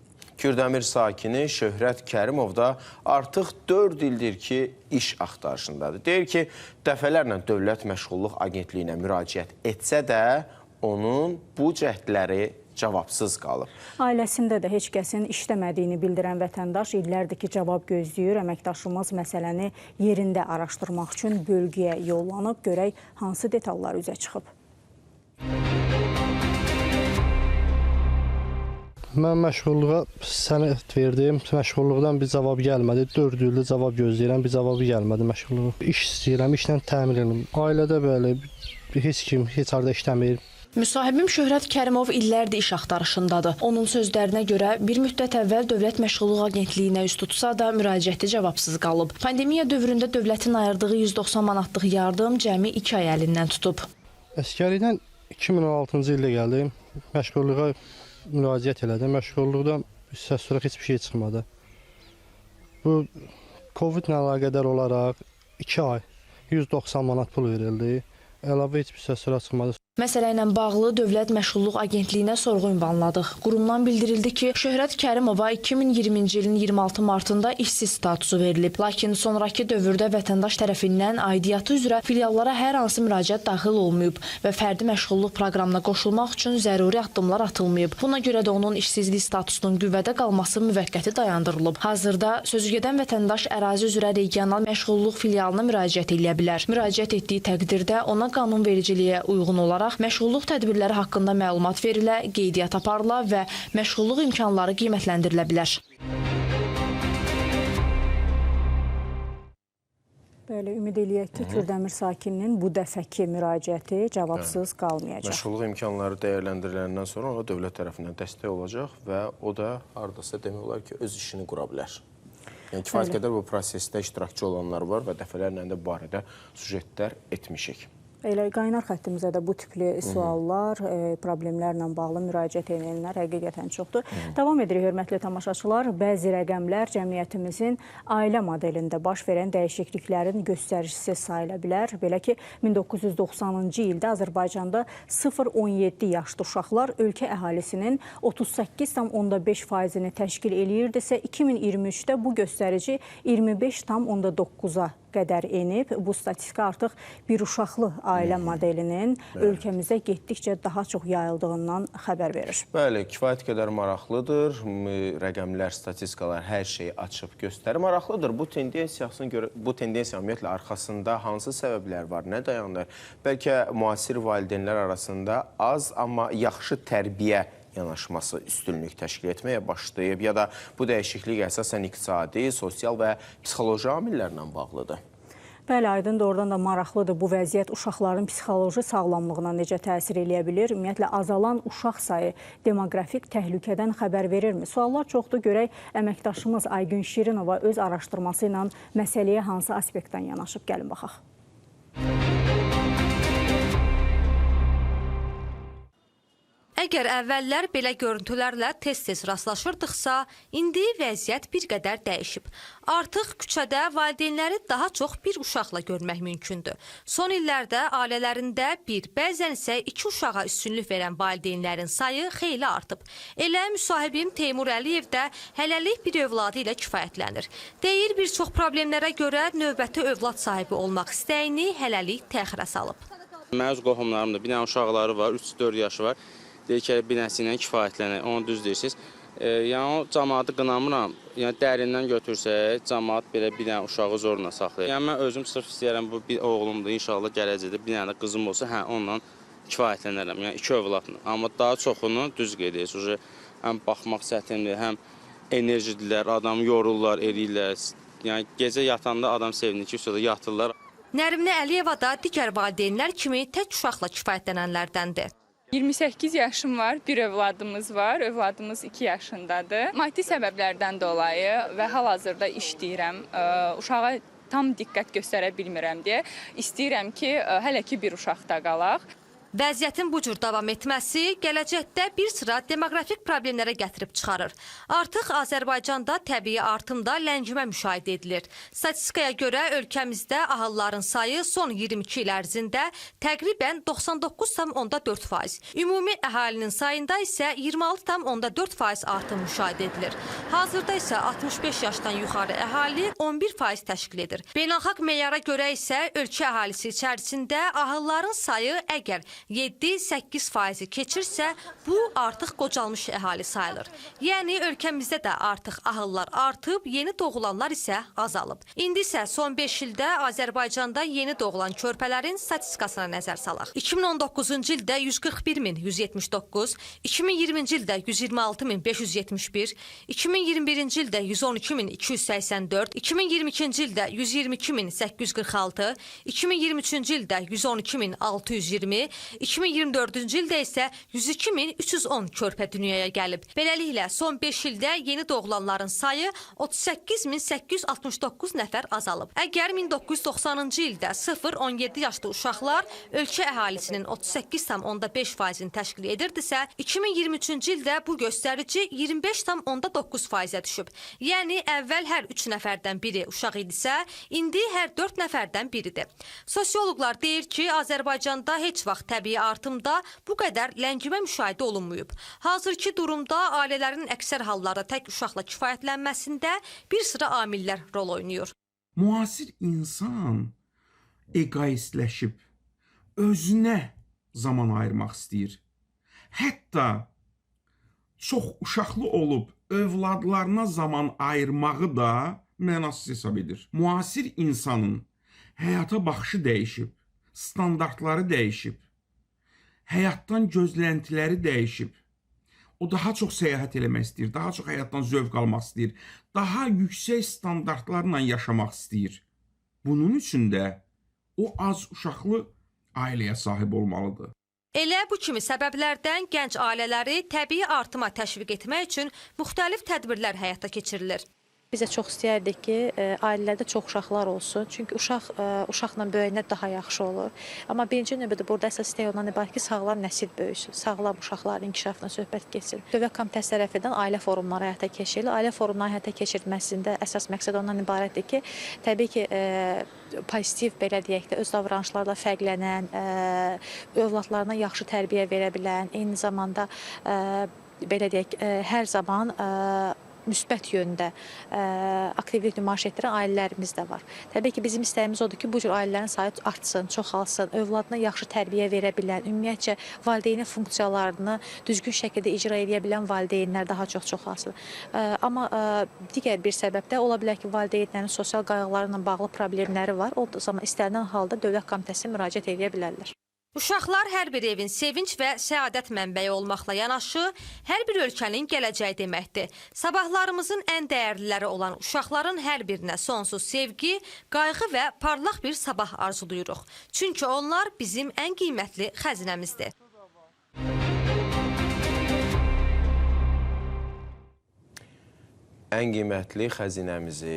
Kürdəmir sakini Şöhrət Kərimov da artıq 4 ildir ki, iş axtarışındadır. Deyir ki, dəfələrlə Dövlət Məşğulluq Agentliyinə müraciət etsə də, onun bu cəhdləri cavabsız qalıb.
Ailəsində də heç kəsin işləmədiyini bildirən vətəndaş illərdir ki, cavab gözləyir. Əməkdaşımız məsələni yerində araşdırmaq üçün bölgəyə yollanıb. Görək hansı detallar üzə çıxıb.
Mən məşğulluğa sənəd verdim. Məşğulluqdan bir cavab gəlmədi. 4 ildir cavab gözləyirəm, bir cavabı gəlmədi məşğulluğa. İş istəyirəm, işlə təmin edirəm. Ailədə belə heç kim heç harda işləmir.
Müsahibim Şöhrət Kərimov illərdir iş axtarışındadır. Onun sözlərinə görə bir müddət əvvəl Dövlət Məşğulluq Agentliyinə üz tutsa da müraciəti cavabsız qalıb. Pandemiya dövründə dövlətin ayırdığı 190 manatlıq yardım cəmi 2 ay əlindən tutub.
Əsgərlikdən 2016-cı ildə gəldim. Məşğulluğa müraciət elədim. Məşğulluqdan səs-soraq heç bir şey çıxmadı. Bu Covid-lə əlaqədar olaraq 2 ay 190 manat pul verildi. Əlavə heç bir səs-soraq çıxmadı.
Məsələ ilə bağlı Dövlət Məşğulluq Agentliyinə sorğu ünvanladıq. Qurumdan bildirildi ki, Şöhrət Kərimova 2020-ci ilin 26 martında işsiz statusu verilib. Lakin sonrakı dövrdə vətəndaş tərəfindən aidiyyatı üzrə filiallara hər hansı müraciət daxil olmayıb və fərdi məşğulluq proqramına qoşulmaq üçün zəruri addımlar atılmayıb. Buna görə də onun işsizlik statusunun qüvvədə qalması müvəqqəti dayandırılıb. Hazırda sözügedən vətəndaş ərazi üzrə regional məşğulluq filialına müraciət edə bilər. Müraciət etdiyi təqdirdə ona qanunvericiliyə uyğun olaraq məşğulluq tədbirləri haqqında məlumat verilə, qeydiyyat aparıla və məşğulluq imkanları qiymətləndirilə bilər.
Bəli, ümid eləyək ki, Kürdəmir sakininin bu dəfəki müraciəti cavabsız qalmayacaq.
Məşğulluq imkanları dəyərləndiriləndən sonra ona dövlət tərəfindən dəstək olacaq və o da hardasa demək olar ki, öz işini qura bilər. Yəni, kifayət qədər bu prosesdə iştirakçı olanlar var və dəfələrlə də bu barədə süjetlər etmişik.
Elə qaynar xəttimizə də bu tipli suallar, problemlərlə bağlı müraciət edənlər həqiqətən çoxdur. Davam edirik, hörmətli tamaşaçılar. Bəzi rəqəmlər cəmiyyətimizin ailə modelində baş verən dəyişikliklərin göstəricisi sayıla bilər. Belə ki, 1990-cı ildə Azərbaycanda 0-17 yaşlı uşaqlar ölkə əhalisinin 38,5%-ni təşkil eləyirdisə, 2023-də bu göstərici 25,9-a qədər enib. Bu statistika artıq bir uşaqlı ailə modelinin ölkəmizdə getdikcə daha çox yayıldığından xəbər verir.
Bəli, kifayət qədər maraqlıdır. Rəqəmlər, statistikalar hər şeyi açıb göstərir. Maraqlıdır. Bu tendensiya ümumiyyətlə arxasında hansı səbəblər var, nə dayanır? Bəlkə müasir valideynlər arasında az, amma yaxşı tərbiyə yanaşması üstünlük təşkil etməyə başlayıb ya da bu dəyişiklik əsasən iqtisadi, sosial və psixoloji amillərlə bağlıdır.
Bəli, Aydın, doğrudan da maraqlıdır. Bu vəziyyət uşaqların psixoloji sağlamlığına necə təsir eləyə bilir? Ümumiyyətlə, azalan uşaq sayı demoqrafik təhlükədən xəbər verirmi? Suallar çoxdur. Görək, əməkdaşımız Aygün Şirinova öz araşdırması ilə məsələyə hansı aspektdən yanaşıb? Gəlin baxaq.
Əgər əvvəllər belə görüntülərlə tez-tez rastlaşırdıqsa, indi vəziyyət bir qədər dəyişib. Artıq küçədə valideynləri daha çox bir uşaqla görmək mümkündür. Son illərdə ailələrində bir, bəzən isə iki uşağa üstünlük verən valideynlərin sayı xeyli artıb. Elə müsahibim Teymur Əliyev də hələlik bir övladı ilə kifayətlənir. Deyir, bir çox problemlərə görə növbəti övlad sahibi olmaq istəyini hələlik təxirə salıb.
Mənim öz qohumlarım da bir dənə uşaqları var, 3-4 yaşı var. Deyir ki, bir nəsi ilə kifayətlənək, onu düz deyirsiniz. Yəni, o camaatı qınamıram. Yəni, dərindən götürsək, camaat belə bir dənə uşağı zorla saxlayır. Yəni, mən özüm sırf istəyirəm, bu bir oğlumdur, inşallah gələcəkdə bir dənə də qızım olsa, hə, onunla kifayətlənərəm. Yəni, iki övladla. Amma daha çoxunu düz qeyd edirsiniz. Həm baxmaq çətindir, həm enerjidirlər, adamı yorurlar, eləyirlər. Yəni, gecə yatanda adam sevinir ki, yatırlar.
Nərimli Əliyeva da digər valideynlər kimi tək uşaqla kifayətlənənlərdəndir.
28 yaşım var, bir övladımız var, övladımız 2 yaşındadır. Maddi səbəblərdən dolayı və hal-hazırda işləyirəm, uşağa tam diqqət göstərə bilmirəm deyə istəyirəm ki, hələ ki bir uşaqda qalaq.
Vəziyyətin bu cür davam etməsi gələcəkdə bir sıra demoqrafik problemlərə gətirib çıxarır. Artıq Azərbaycanda təbii artımda ləngimə müşahidə edilir. Statistikaya görə ölkəmizdə ahılların sayı son 22 il ərzində təqribən 99,4%. Ümumi əhalinin sayında isə 26,4% artım müşahidə edilir. Hazırda isə 65 yaşdan yuxarı əhali 11% təşkil edir. Beynəlxalq meyara görə isə ölkə əhalisi içərisində ahılların sayı əgər 7-8%-i keçirsə, bu artıq qocalmış əhali sayılır. Yəni, ölkəmizdə də artıq ahıllar artıb, yeni doğulanlar isə azalıb. İndi isə son 5 ildə Azərbaycanda yeni doğulan körpələrin statistikasına nəzər salaq. 2019-cu ildə 141.179, 2020-ci ildə 126.571, 2021-ci ildə 112.284, 2022-ci ildə 122.846, 2023-cü ildə 112.620, 2024-cü ildə isə 102.310 körpə dünyaya gəlib. Beləliklə, son 5 ildə yeni doğulanların sayı 38.869 nəfər azalıb. Əgər 1990-cı ildə 0-17 yaşlı uşaqlar ölkə əhalisinin 38,5%-ni təşkil edirdisə, 2023-cü ildə bu göstərici 25,9%-ə düşüb. Yəni, əvvəl hər 3 nəfərdən biri uşaq idisə, indi hər 4 nəfərdən biridir. Sosioloqlar deyir ki, Azərbaycanda heç vaxt təbii
Təbii artımda bu qədər ləngimə müşahidə olunmayıb. Hazırki durumda ailələrin əksər hallarda tək uşaqla kifayətlənməsində bir sıra amillər rol oynayır.
Müasir insan egoistləşib, özünə zaman ayırmaq istəyir. Hətta çox uşaqlı olub övladlarına zaman ayırmağı da mənasız hesab edir. Müasir insanın həyata baxışı dəyişib, standartları dəyişib, həyatdan gözləntiləri dəyişib. O daha çox səyahət eləmək istəyir, daha çox həyatdan zövq almaq istəyir, daha yüksək standartlarla yaşamaq istəyir. Bunun üçün də o az uşaqlı ailəyə sahib olmalıdır.
Elə bu kimi səbəblərdən gənc ailələri təbii artıma təşviq etmək üçün müxtəlif tədbirlər həyata keçirilir.
Biz də çox istəyərdik ki, ailələrdə çox uşaqlar olsun. Çünki uşaq uşaqla böyüyəndə daha yaxşı olur. Amma birinci növbədə burada əsas istək ondan ibarət ki, sağlam nəsil böyüsün, sağlam uşaqların inkişafına söhbət getsin. Dövlət Komitəsi tərəfindən ailə forumları həyata keçirilir. Ailə forumlarının həyata keçirilməsində əsas məqsəd ondan ibarətdir ki, təbii ki, pozitiv, belə deyək də, öz davranışlarla fərqlənən, övladlarına yaxşı tərbiyə verə bilən, eyni zamanda belə deyək, hər zaman müsbət yöndə aktivlik nümayiş etdirən ailələrimiz də var. Təbii ki, bizim istəyimiz odur ki, bu cür ailələrin sayı artsın, çoxalsın, övladına yaxşı tərbiyə verə bilən, ümumiyyətcə valideynin funksiyalarını düzgün şəkildə icra edə bilən valideynlər daha çox çoxalsın. Amma digər bir səbəb də ola bilər ki, valideynlərin sosial qayğıları ilə bağlı problemləri var. O zaman istənilən halda Dövlət Komitəsinə müraciət edə bilərlər.
Uşaqlar hər bir evin sevinc və səadət mənbəyi olmaqla yanaşı, hər bir ölkənin gələcəyi deməkdir. Sabahlarımızın ən dəyərliləri olan uşaqların hər birinə sonsuz sevgi, qayğı və parlaq bir sabah arzuluyuruq. Çünki onlar bizim ən qiymətli xəzinəmizdir.
Ən qiymətli xəzinəmizi,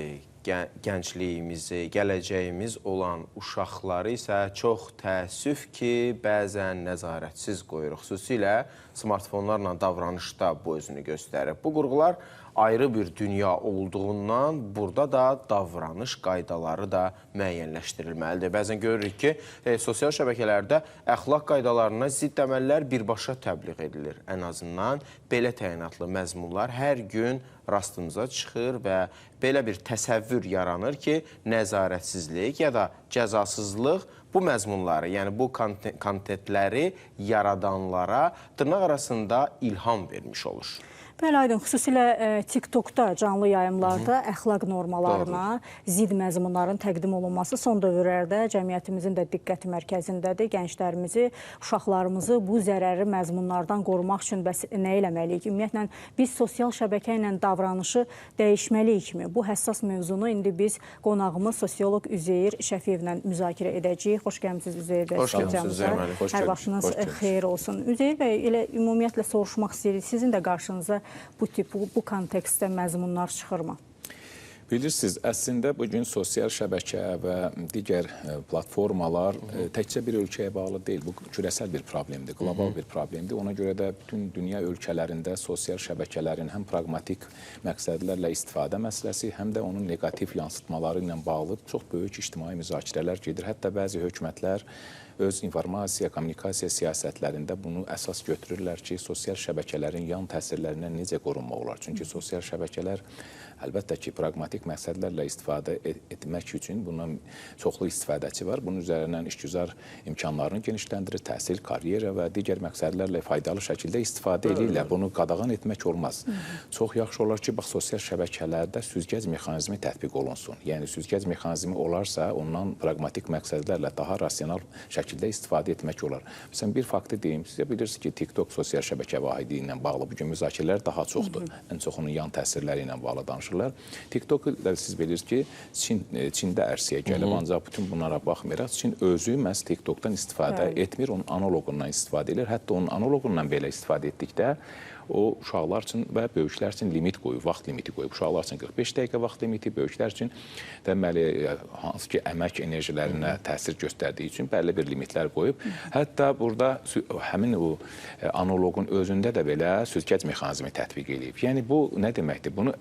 gəncliyimizi, gələcəyimiz olan uşaqları isə çox təəssüf ki, bəzən nəzarətsiz qoyuruq. Xüsusilə smartfonlarla davranışda bu özünü göstərir. Bu qurğular ayrı bir dünya olduğundan burada da davranış qaydaları da müəyyənləşdirilməlidir. Bəzən görürük ki, sosial şəbəkələrdə əxlaq qaydalarına zidd əməllər birbaşa təbliğ edilir. Ən azından belə təyinatlı məzmunlar hər gün rastımıza çıxır və belə bir təsəvvür yaranır ki, nəzarətsizlik ya da cəzasızlıq bu məzmunları, yəni bu kontentləri yaradanlara dırnaq arasında ilham vermiş olur.
Bəli, Aydın, xüsusilə TikTokda canlı yayımlarda əxlaq normalarına zidd məzmunların təqdim olunması son dövrlərdə cəmiyyətimizin də diqqəti mərkəzindədir. Gənclərimizi, uşaqlarımızı bu zərərli məzmunlardan qorumaq üçün bəs nə eləməliyik? Ümumiyyətlə, biz sosial şəbəkə ilə davranışı dəyişməliyikmi? Bu həssas mövzunu indi biz qonağımız sosioloq Üzeyir Şəfiyevlə müzakirə edəcəyik. Xoş gəlmisiniz Üzeyir bəy.
Xoş gəlmisiniz Üzeyir müəllim.
Hər vaxtınız xeyir olsun. Üzeyir bəy, elə ümumiyyətlə soruşmaq istəyirik. Sizin də qarşınıza bu tip, bu kontekstdə məzmunlar çıxırmı?
Bilirsiniz, əslində bugün sosial şəbəkə və digər platformalar təkcə bir ölkəyə bağlı deyil. Bu küresel bir problemdir, qlobal bir problemdir. Ona görə də bütün dünya ölkələrində sosial şəbəkələrin həm praqmatik məqsədlərlə istifadə məsələsi, həm də onun neqativ yansıtmaları ilə bağlı çox böyük ictimai müzakirələr gedir. Hətta bəzi hökumətlər öz informasiya, kommunikasiya siyasətlərində bunu əsas götürürlər ki, sosial şəbəkələrin yan təsirlərindən necə qorunmaq olar? Çünki sosial şəbəkələr əlbəttə ki, praqmatik məqsədlərlə istifadə etmək üçün bundan çoxlu istifadəçi var. Bunun üzərindən işgüzar imkanlarını genişləndirir, təhsil, karyera və digər məqsədlərlə faydalı şəkildə istifadə edirlər. Bunu qadağan etmək olmaz. Çox yaxşı olar ki, bax, sosial şəbəkələrdə süzgəc mexanizmi tətbiq olunsun. Yəni, süzgəc mexanizmi olarsa, ondan praqmatik məqsədlərlə daha rasional şəkildə istifadə etmək olar. Məsələn, bir faktı deyim sizə, bilirsiniz ki, TikTok sosial şəbəkə vahidi ilə bağlı bugün müzakirələr daha çoxdur. Ən çox onun yan təsirləri ilə bağlı danışırlar. TikTok da siz bilirsiniz ki, Çində ərsəyə gəlib, ancaq bütün bunlara baxmayaraq Çin özü məhz TikTokdan istifadə etmir, onun analoqundan istifadə edir. Hətta onun analoqundan belə istifadə etdikdə O uşaqlar üçün və böyüklər üçün limit qoyub, vaxt limiti qoyub. Uşaqlar üçün 45 dəqiqə vaxt limiti, böyüklər üçün deməli hansı ki əmək enerjilərinə təsir göstərdiyi üçün bəlli bir limitlər qoyub. Hətta burada həmin o analoqun özündə də belə süzgəc mexanizmi tətbiq eləyib. Yəni bu nə deməkdir? Bunu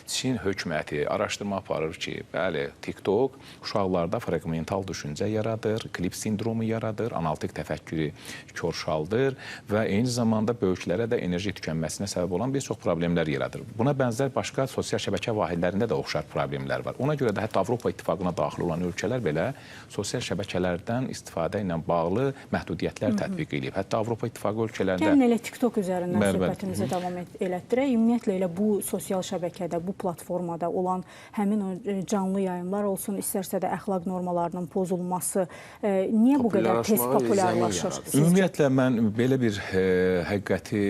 Çin hökuməti araşdırma aparır ki, bəli, TikTok uşaqlarda fraqmental düşüncə yaradır, klip sindromu yaradır, analitik təfəkkürü korşaldır və eyni zamanda böyüklərə də enerji tükənməsinə səbəb olan bir çox problemlər yaradır. Buna bənzər başqa sosial şəbəkə vahidlərində də oxşar problemlər var. Ona görə də hətta Avropa İttifaqına daxil olan ölkələr belə sosial şəbəkələrdən istifadə ilə bağlı məhdudiyyətlər tətbiq edib. Hətta Avropa İttifaqı ölkələrində...
Gəlin elə TikTok üzərindən söhbətimizi davam elətdirək. Ümumiyyətlə elə bu sosial şəbəkədə, bu platformada olan həmin o canlı yayımlar olsun, istərsə də əxlaq normalarının pozulması niyə bu qədər tez populyarlaşır?
Ümumiyyətlə mən belə bir həqiqəti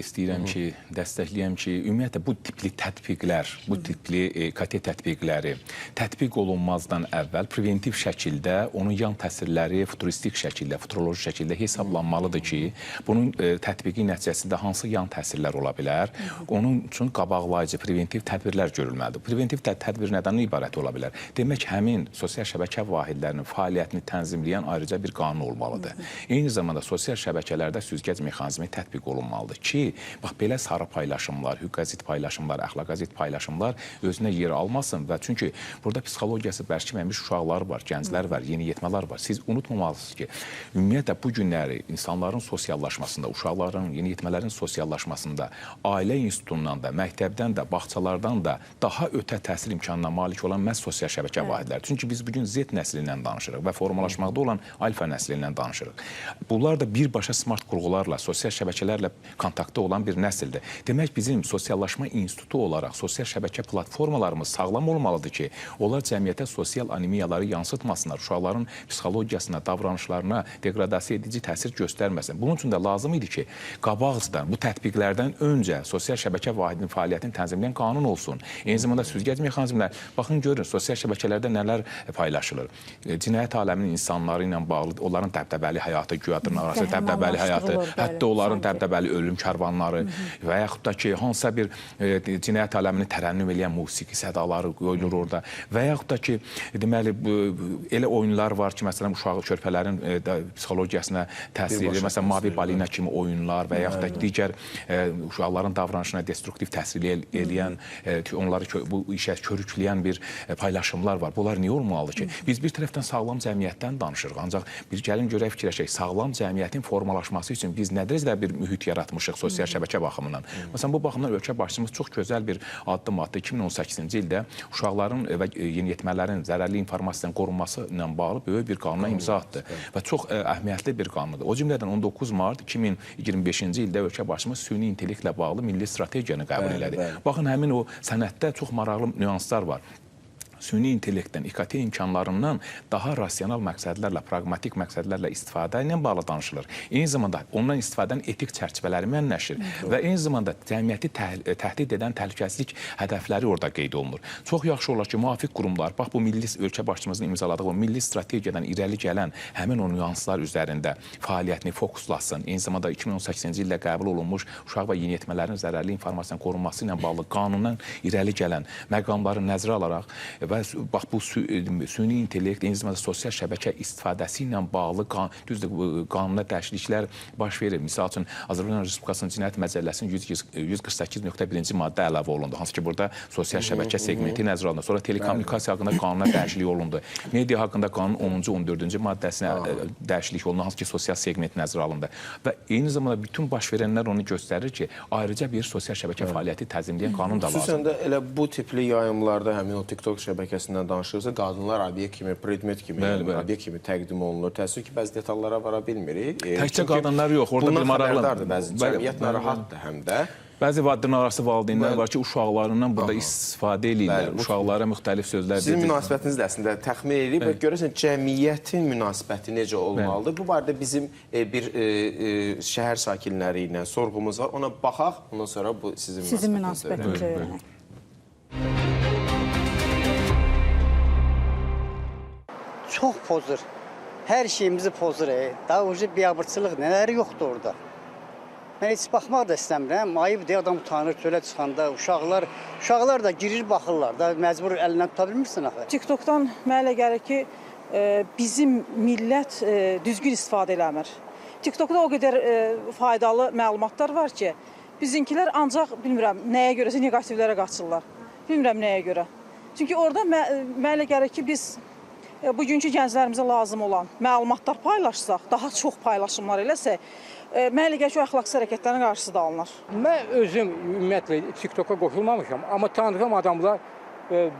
istəyirəm ki, dəstəkləyəm ki, ümumiyyətlə bu tipli tətbiqlər, bu tipli KT tətbiqləri tətbiq olunmazdan əvvəl preventiv şəkildə onun yan təsirləri futuristik şəkildə, futuroloji şəkildə hesablanmalıdır ki, bunun tətbiqi nəticəsində hansı yan təsirlər ola bilər, onun üçün qabaqlayıcı preventiv tədbirlər görülməlidir. Preventiv tədbir nədən ibarət ola bilər? Demək, həmin sosial şəbəkə vahidlərinin fəaliyyətini tənzimləyən ayrıca bir qanun olmalıdır. Eyni zamanda sosial şəbəkələrdə süzgəc mexanizmi tətbiq olunmalıdır ki, bax belə sarı paylaşımlar, hüquqa zidd paylaşımlar, əxlaqa zidd paylaşımlar özünə yer almasın və çünki burada psixologiyası bərkiməmiş uşaqlar var, gənclər var, yeniyetmələr var. Siz unutmamalısınız ki, ümumiyyətlə bu günləri insanların sosiallaşmasında, uşaqların, yeniyetmələrin sosiallaşmasında ailə institutundan da, məktəbdən də, bağçalardan da daha ötə təsir imkanına malik olan məhz sosial şəbəkə vahidləri. Çünki biz bugün Z nəslindən danışırıq və formalaşmaqda olan alfa nəslindən danışırıq. Bunlar da birbaşa smart qurğularla, sosial şəbəkələrlə kontaktda olan bir nəsildir. Demək, bizim sosiallaşma institutu olaraq sosial şəbəkə platformalarımız sağlam olmalıdır ki, onlar cəmiyyətə sosial anemiyaları yansıtmasınlar, uşaqların psixologiyasına, davranışlarına deqradasiya edici təsir göstərməsin. Bunun üçün də lazım idi ki, qabaqcadan, bu tətbiqlərdən öncə sosial şəbəkə vahidinin fəaliyyətini tənzimləyən qanun olsun. Eyni zamanda süzgəc mexanizmlər. Baxın, görün, sosial şəbəkələrdə nələr paylaşılır. Cinayət aləminin insanları ilə bağlı, onların dəbdəbəli həyatı, güya dırnaqarası dəbdəbəli həyatı, hətta onların dəbdəbəli ölüm karvanları və yaxud da ki, hansısa bir cinayət aləmini tərənnüm eləyən musiqi sədaları qoyulur orada və yaxud da ki, deməli, elə oyunlar var ki, məsələn, uşaq körpələrin psixologiyasına təsir edir. Məsələn, Mavi Balina kimi oyunlar və yaxud da digər uşaqların davranışına destruktiv təsir eləyən, onları bu işə körükləyən bir paylaşımlar var. Bunlar niyə olmalıdır ki? Biz bir tərəfdən sağlam cəmiyyətdən danışırıq, ancaq bir gəlin görək fikirləşək, sağlam cəmiyyətin formalaşması üçün biz nə dərəcədə bir mühit yaratmışıq sosial şəbəkə baxımından. Məsələn, bu baxımdan ölkə başçımız çox gözəl bir addım atdı. 2018-ci ildə uşaqların və yeniyetmələrin zərərli informasiyadan qorunması ilə bağlı böyük bir qanuna imza atdı və çox əhəmiyyətli bir qanundur. O cümlədən 19 mart 2025-ci ildə ölkə başçımız süni intellektlə bağlı milli strategiyanı qəbul elədi. Baxın, həmin o sənəddə çox maraqlı nüanslar var. Süni intellektdən, İKT imkanlarından daha rasional məqsədlərlə, praqmatik məqsədlərlə istifadə ilə bağlı danışılır. Eyni zamanda ondan istifadənin etik çərçivələri müəyyənləşir və eyni zamanda cəmiyyəti təhdid edən təhlükəsizlik hədəfləri orada qeyd olunur. Çox yaxşı olar ki, müvafiq qurumlar, bax bu milli ölkə başçımızın imzaladığı o milli strategiyadan irəli gələn həmin o nüanslar üzərində fəaliyyətini fokuslasın. Eyni zamanda 2018-ci ildə qəbul olunmuş uşaq və yeniyetmələrin zərərli informasiyanın qorunması ilə bağlı qanundan irəli gələn məqamları nəzərə alaraq və bax bu süni intellekt, eyni zamanda sosial şəbəkə istifadəsi ilə bağlı düzdür, qanuna dəyişikliklər baş verir. Misal üçün, Azərbaycan Respublikasının Cinayət Məcəlləsinin 148.1-ci maddə əlavə olundu. Hansı ki, burada sosial şəbəkə segmenti nəzərə alındı. Sonra telekommunikasiya haqqında qanuna dəyişiklik olundu. Media haqqında qanunun 10-cu, 14-cü maddəsinə dəyişiklik olundu. Hansı ki, sosial segment nəzərə alındı. Və eyni zamanda bütün baş verənlər onu göstərir ki, ayrıca bir sosial şəbəkə fəaliyyəti tənzimləyən qanun da lazımdır.
Xüsusən də elə bu tipli yayımlarda həmin o TikTok şəbəkəsindən danışırsa, qadınlar obyekt kimi, predmet kimi, obyekt kimi təqdim olunur. Təəssüf ki, bəzi detallara vara bilmirik.
Təkcə qadınlar yox, orada bir maraqlı.
Bəzi cəmiyyət narahatdır həm də.
Bəzi dırnaqarası valideynlər var ki, uşaqlarından burada istifadə eləyirlər. Uşaqlara müxtəlif sözlər
deyir. Sizin münasibətiniz də əslində təxmin edirik və görəsən cəmiyyətin münasibəti necə olmalıdır? Bu barədə bizim bir şəhər sakinləri ilə sorğumuz var. Ona baxaq, ondan sonra bu sizin
münasibətinizi öyrənək.
Çox pozur. Hər şeyimizi pozur. Daha ucu biabırçılıq nələri yoxdur orada. Mən heç baxmaq da istəmirəm. Ayıbdır, adam utanır çölə çıxanda. Uşaqlar da girir, baxırlar da. Məcbur əlindən tuta bilmirsən axı.
TikTokdan mənə elə gəlir ki, bizim millət düzgün istifadə eləmir. TikTokda o qədər faydalı məlumatlar var ki, bizimkilər ancaq bilmirəm nəyə görəsə neqativlərə qaçırlar. Bilmirəm nəyə görə. Çünki orada mənə elə gəlir ki, biz bugünkü gənclərimizə lazım olan məlumatlar paylaşsaq, daha çox paylaşımlar eləsək, mənə elə gəlir ki, o əxlaqsız hərəkətlərin qarşısı da alınır.
Mən özüm ümumiyyətlə TikToka qoşulmamışam, amma tanıdığım adamlar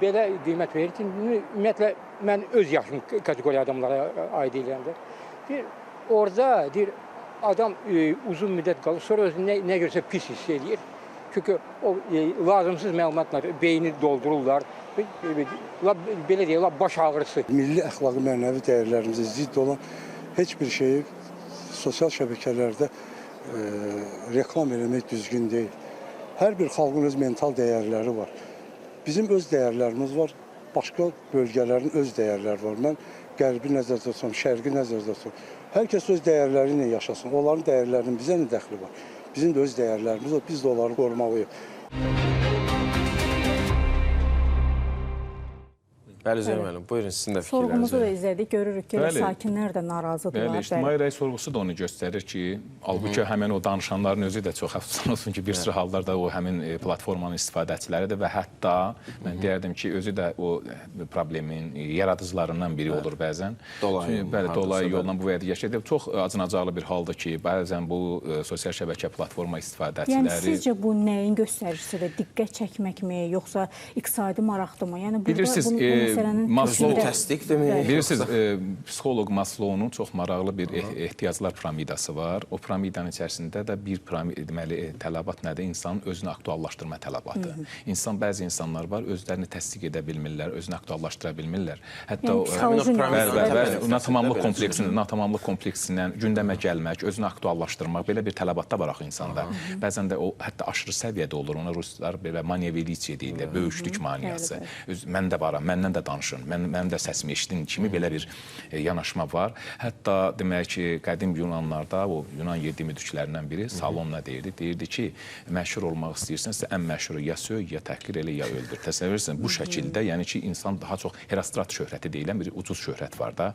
belə qiymət verir ki, ümumiyyətlə mən öz yaşım kateqoriya adamlara aid edirəm də. Deyir, orada deyir, adam uzun müddət qalır, sonra özünü nə görsə pis hiss eləyir. Çünki o lazımsız məlumatla beyni doldururlar. Belə deyək, lap baş ağrısı.
Milli əxlaqi mənəvi dəyərlərimizə zidd olan heç bir şeyi sosial şəbəkələrdə reklam eləmək düzgün deyil. Hər bir xalqın öz mental dəyərləri var. Bizim öz dəyərlərimiz var, başqa bölgələrin öz dəyərləri var. Mən qərbi nəzərdə tuturam, şərqi nəzərdə tuturam. Hər kəs öz dəyərləri ilə yaşasın. Onların dəyərlərinin bizə nə dəxli var? Bizim də öz dəyərlərimiz var, biz də onları qorumalıyıq.
Bəli, Zeynəb müəllim, buyurun sizin də fikirlərinizi.
Sorğumuzu da izlədik, görürük ki, sakinlər də narazıdırlar.
Bəli, ictimai rəy sorğusu da onu göstərir ki, halbuki həmin o danışanların özü də çox əfsus olsun ki, bir sıra hallarda o həmin platformanın istifadəçiləridir və hətta mən deyərdim ki, özü də o problemin yaradıcılarından biri olur bəzən. Bəli, dolayı yolla bu vəziyyət yaşayır. Çox acınacaqlı bir haldır ki, bəzən bu sosial şəbəkə platforma istifadəçiləri...
Yəni, sizcə bu nəyin göstəricisidir? Diqqət çəkməkmi, yoxsa iqtisadi maraqdırmı? Yəni, burada
Maslow təsdiqdirmi? Bilirsiniz, psixoloq Maslow'un çox maraqlı bir ehtiyaclar piramidası var. O piramidanın içərisində də bir deməli tələbat nədir? İnsanın özünü aktuallaşdırma tələbatı. İnsan, bəzi insanlar var, özlərini təsdiq edə bilmirlər, özünü aktuallaşdıra bilmirlər. Hətta natamamlıq kompleksindən gündəmə gəlmək, özünü aktuallaşdırmaq, belə bir tələbat da var axı insanda. Bəzən də o hətta aşırı səviyyədə olur. Ona ruslar belə maniya veliçiyə deyirlər, böyüklük maniyası. Mən də varam, məndən də danışın, mənim də səsimi eşidin kimi belə bir yanaşma var. Hətta demək ki, qədim Yunanlarda o Yunan yedi müdriklərindən biri Salon nə deyirdi? Deyirdi ki, məşhur olmaq istəyirsənsə ən məşhuru ya söy, ya təhqir elə, ya öldür. Təsəvvür edirsiniz, bu şəkildə, yəni ki, insan daha çox Herostrat şöhrəti deyilən bir ucuz şöhrət var da.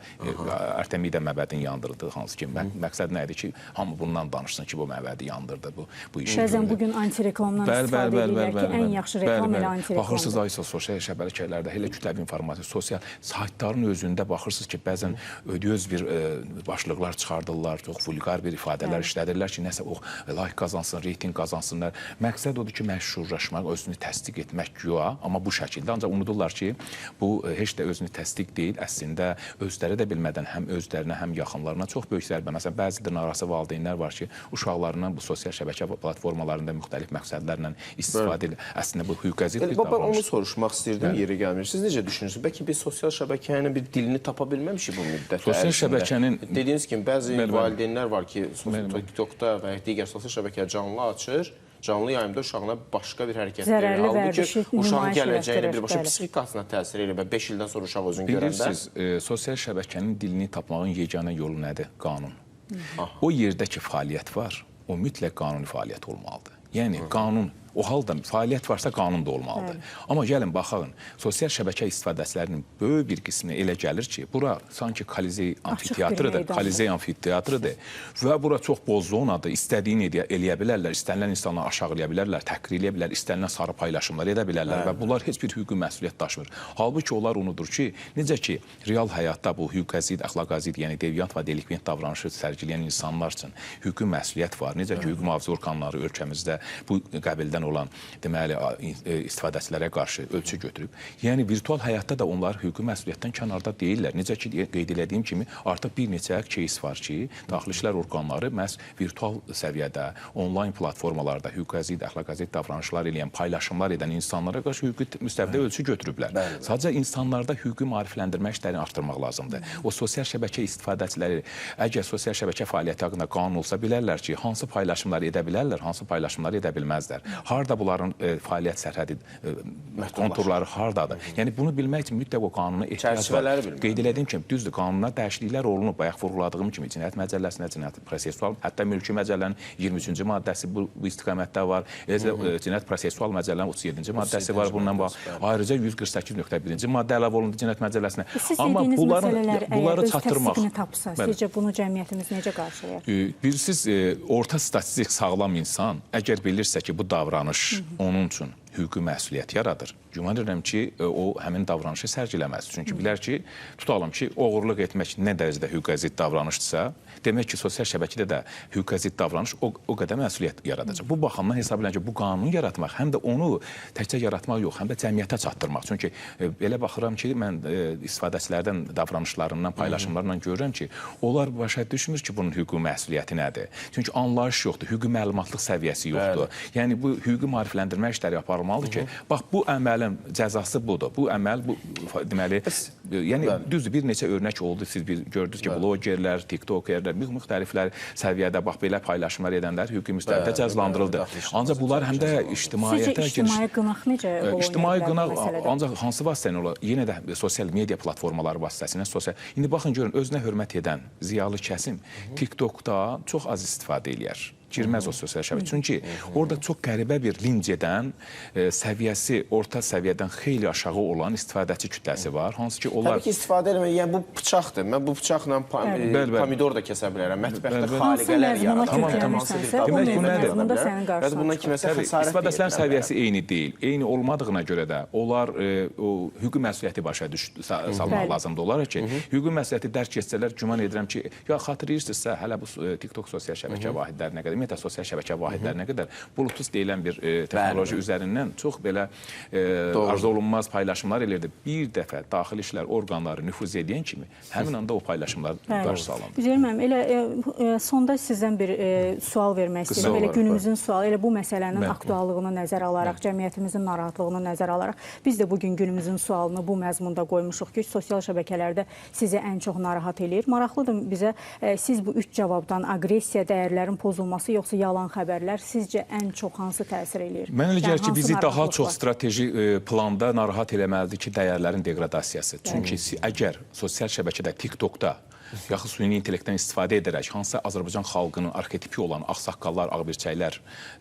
Artemida məbədin yandırıldığı hansı ki, məqsəd nə idi ki, hamı bundan danışsın ki, bu məbədi yandırdı, bu işi.
Bəzən bugün antireklamdan istifadə edirlər ki, ən yaxşı reklam elə antireklamdır.
Baxırsınız, aysa sosial şəbəkələrdə elə kütləvi informasiya, sosial saytların özündə baxırsınız ki, bəzən ödüyöz bir başlıqlar çıxardırlar, çox vulqar bir ifadələr işlədirlər ki, nəsə o like qazansın, reyting qazansınlar. Məqsəd odur ki, məşhurlaşmaq, özünü təsdiq etmək güya, amma bu şəkildə. Ancaq unudurlar ki, bu heç də özünü təsdiq deyil, əslində özləri də bilmədən həm özlərinə, həm yaxınlarına çox böyük zərbə. Məsələn, bəzi də narazı valideynlər var ki, uşaqlarından bu sosial şəbəkə platformalarında müxtəlif məqsədlərlə istifadə edir. Əslində bu hüquqa zidd bir davranış.
Onu soruşmaq istəyirdim, yeri gəlmir. Siz necə düşünürsünüz? Bəlkə bir sosial şəbəkənin bir dilini tapa bilməmişik bu müddət.
Sosial şəbəkənin...
Dediyiniz kimi, bəzi valideynlər var ki, TikTokda və digər sosial şəbəkə canlı açır, canlı yayımda uşağına başqa bir hərəkət verir. Halbuki uşağın gələcəyinə birbaşa psixikasına təsir edir və 5 ildən sonra uşaq özünü görəndə...
Bilirsiniz, sosial şəbəkənin dilini tapmağın yeganə yolu nədir? Qanun. O yerdə ki, fəaliyyət var, o mütləq qanuni fəaliyyət olmalıdır. Yəni, qanun... O halda fəaliyyət varsa qanun da olmalıdır. Amma gəlin, baxın, sosial şəbəkə istifadəçilərinin böyük bir qisminə elə gəlir ki, bura sanki Kolizey amfiteatrıdır, Kolizey amfiteatrıdır və bura çox boz zonadır, istədiyini eləyə bilərlər, istənilən insanları aşağılaya bilərlər, təhqir eləyə bilərlər, istənilən sarı paylaşımlar edə bilərlər və bunlar heç bir hüquqi məsuliyyət daşımır. Halbuki onlar unudur ki, necə ki, real həyatda bu hüquqa zidd, əxlaqa zidd, yəni deviant və delikvent davranışı sərgiləyən insanlar üçün hüquqi məsuliyyət var. Necə ki, hüquq mühafizə orqanları ölkəmizdə bu qəbildən olan deməli istifadəçilərə qarşı ölçü götürüb. Yəni virtual həyatda da onlar hüquqi məsuliyyətdən kənarda deyillər. Necə ki qeyd elədiyim kimi artıq bir neçə кейs var ki, daxili işlər orqanları məhz virtual səviyyədə, onlayn platformalarda hüquqa zidd, əxlaqa zidd davranışlar eləyən, paylaşımlar edən insanlara qarşı hüquqi müstəvidə ölçü götürüblər. Sadəcə insanlarda hüquqi maarifləndirmə işlərini artırmaq lazımdır. O sosial şəbəkə istifadəçiləri əgər sosial şəbəkə fəaliyyəti haqqında qanun olsa bilərlər ki, hansı paylaşımları edə bilərlər, hansı paylaşımları edə bilməzlər. Harda bunların fəaliyyət sərhədi, konturları hardadır? Yəni bunu bilmək üçün mütləq o qanuna ehtiyac var. Qeyd elədiyim kimi, düzdür, qanuna dəyişikliklər olunub. Bayaq vurğuladığım kimi Cinayət Məcəlləsinə, Cinayət Prosessual, hətta Mülki Məcəllənin 23-cü maddəsi bu istiqamətdə var. Eləcə Cinayət Prosessual Məcəllənin 37-ci maddəsi var bununla bağlı. Ayrıca 148.1-ci maddə əlavə olundu Cinayət Məcəlləsinə.
Siz dediyiniz məsələlər əgər öz təsdiqini tapsa, sizcə bunu cəmiyyətimiz necə qarşılayar?
Bilirsiniz, orta statistik sağlam insan əgər bilirsə ki, bu davranış onun üçün hüquqi məsuliyyət yaradır, güman edirəm ki, o həmin davranışı sərgiləməz. Çünki bilər ki, tutalım ki, oğurluq etmək nə dərəcədə hüquqa zidd davranışdırsa, demək ki, sosial şəbəkədə də hüquqa zidd davranış o qədər məsuliyyət yaradacaq. Bu baxımdan hesab edirəm ki, bu qanunu yaratmaq, həm də onu təkcə yaratmaq yox, həm də cəmiyyətə çatdırmaq. Çünki belə baxıram ki, mən istifadəçilərdən davranışlarından, paylaşımlarından görürəm ki, onlar başa düşmür ki, bunun hüquqi məsuliyyəti nədir. Çünki anlayış yoxdur, hüquqi məlumatlıq səviyyəsi yoxdur. Yəni bu hüquqi maarifləndirmə işləri aparılmalıdır ki, bax bu əməlin cəzası budur. Bu əməl, bu deməli, yəni düzdür, bir neçə örnək oldu. Siz gördünüz ki, blogerlər, tiktokerlər, müxtəliflər səviyyədə bax belə paylaşımlar edənlər hüquqi müstəvidə cəzalandırıldı. Ancaq bunlar həm də ictimaiyyətə
giriş. Sizcə ictimai qınaq necə rol
İctimai qınaq ancaq hansı vasitə ilə olar? Yenə də sosial media platformaları vasitəsilə sosial. İndi baxın görün, özünə hörmət edən ziyalı kəsim TikTokda çox az istifadə eləyər. Girməz o sosial şəbəkə. Çünki orada çox qəribə bir linc edən, səviyyəsi orta səviyyədən xeyli aşağı olan istifadəçi kütləsi var. Hansı ki, onlar...
Təbii ki, istifadə eləmək, yəni bu bıçaqdır. Mən bu bıçaqla pomidor da kəsə bilərəm. Mətbəxdə xaliqələr yarada.
Hansı məzmuna köklənmirsənsə, o məzmunda sənin qarşısına çıxır.
İstifadəçilərin səviyyəsi eyni deyil. Eyni olmadığına görə də onlar hüquqi məsuliyyəti başa salmaq lazımdır olaraq ki, hüquqi məsuliyyəti dərk etsələr, güman edirəm ki, ya xatırlayırsınızsa, hələ bu TikTok sosial şəbəkə vahidlərinə qədər, ümumiyyətlə sosial şəbəkə vahidlərinə qədər Bluetooth deyilən bir texnoloji üzərindən çox belə arzu olunmaz paylaşımlar elirdi. Bir dəfə daxili işlər orqanları nüfuz edən kimi həmin anda o paylaşımlar qarşısı alındı.
Üzeyir müəllim, elə sonda sizdən bir sual vermək istəyirəm. Elə günümüzün sualı, elə bu məsələnin aktuallığını nəzərə alaraq, cəmiyyətimizin narahatlığını nəzərə alaraq, biz də bugün günümüzün sualını bu məzmunda qoymuşuq ki, sosial şəbəkələrdə sizi ən çox narahat eləyir. Maraqlıdır bizə, siz bu üç cavabdan aqressiya, dəyərlərin pozulması yoxsa yalan xəbərlər sizcə ən çox hansı təsir eləyir?
Mən elə gəlir ki, bizi daha çox strateji planda narahat eləməlidir ki, dəyərlərin deqradasiyası. Çünki əgər sosial şəbəkədə, TikTokda yaxud süni intellektdən istifadə edərək hansısa Azərbaycan xalqının arxetipi olan ağsaqqallar, ağbirçəklər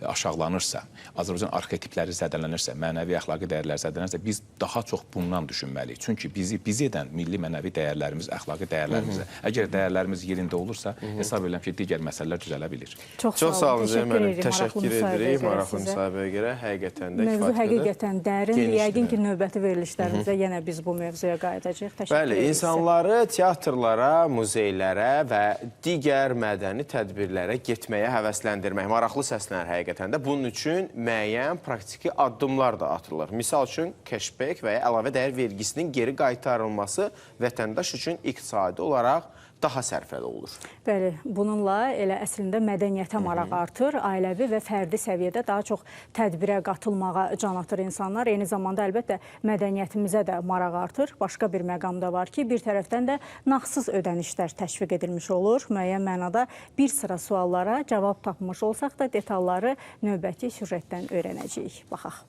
aşağılanırsa, Azərbaycan arxetipləri zədələnirsə, mənəvi əxlaqi dəyərlər zədələnirsə, biz daha çox bundan düşünməliyik. Çünki bizi edən milli mənəvi dəyərlərimiz, əxlaqi dəyərlərimizə, əgər dəyərlərimiz yerində olursa, hesab edirəm ki, digər məsələlər düzələ bilir.
Çox sağ olun, təşəkkür edirik.
Təşəkkür edirik maraqlı müsahibəyə görə. Həqiqətən də
mövzu həqiqətən dərindir. Yəqin ki, növbəti verilişlərimizdə yenə biz bu mövzuya qayıdacağıq.
Bəli, insanları teatrlara, muzeylərə və digər mədəni tədbirlərə getməyə həvəsləndirmək maraqlı səslənir həqiqətən də. Bunun üçün müəyyən praktiki addımlar da atılır. Misal üçün, cashback və ya əlavə dəyər vergisinin geri qaytarılması vətəndaş üçün iqtisadi olaraq daha sərfəli olur.
Bəli, bununla elə əslində mədəniyyətə maraq artır, ailəvi və fərdi səviyyədə daha çox tədbirə qatılmağa can atır insanlar. Eyni zamanda əlbəttə mədəniyyətimizə də maraq artır. Başqa bir məqam da var ki, bir tərəfdən də nağdsız ödənişlər təşviq edilmiş olur. Müəyyən mənada bir sıra suallara cavab tapmış olsaq da detalları növbəti süjetdən öyrənəcəyik. Baxaq.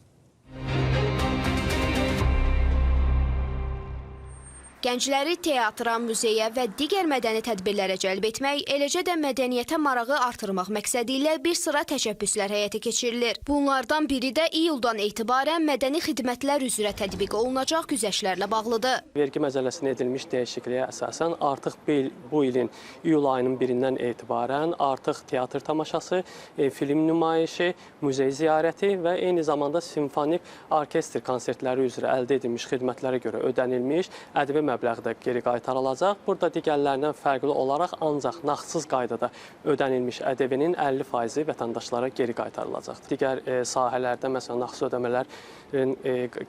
Gəncləri teatra, muzeyə və digər mədəni tədbirlərə cəlb etmək, eləcə də mədəniyyətə marağı artırmaq məqsədi ilə bir sıra təşəbbüslər həyata keçirilir. Bunlardan biri də iyuldan etibarən mədəni xidmətlər üzrə tətbiq olunacaq güzəştlərlə bağlıdır.
Vergi məcəlləsinə edilmiş dəyişikliyə əsasən artıq bu ilin iyul ayının 1-dən etibarən artıq teatr tamaşası, film nümayişi, muzey ziyarəti və eyni zamanda simfonik orkestr konsertləri üzrə əldə edilmiş xidmətlərə görə ödənilmiş ədəbi məbləğ də geri qaytarılacaq. Burada digərlərindən fərqli olaraq ancaq nağdsız qaydada ödənilmiş ədəbinin 50% vətəndaşlara geri qaytarılacaq. Digər sahələrdə məsələn nağdsız ödəmələrin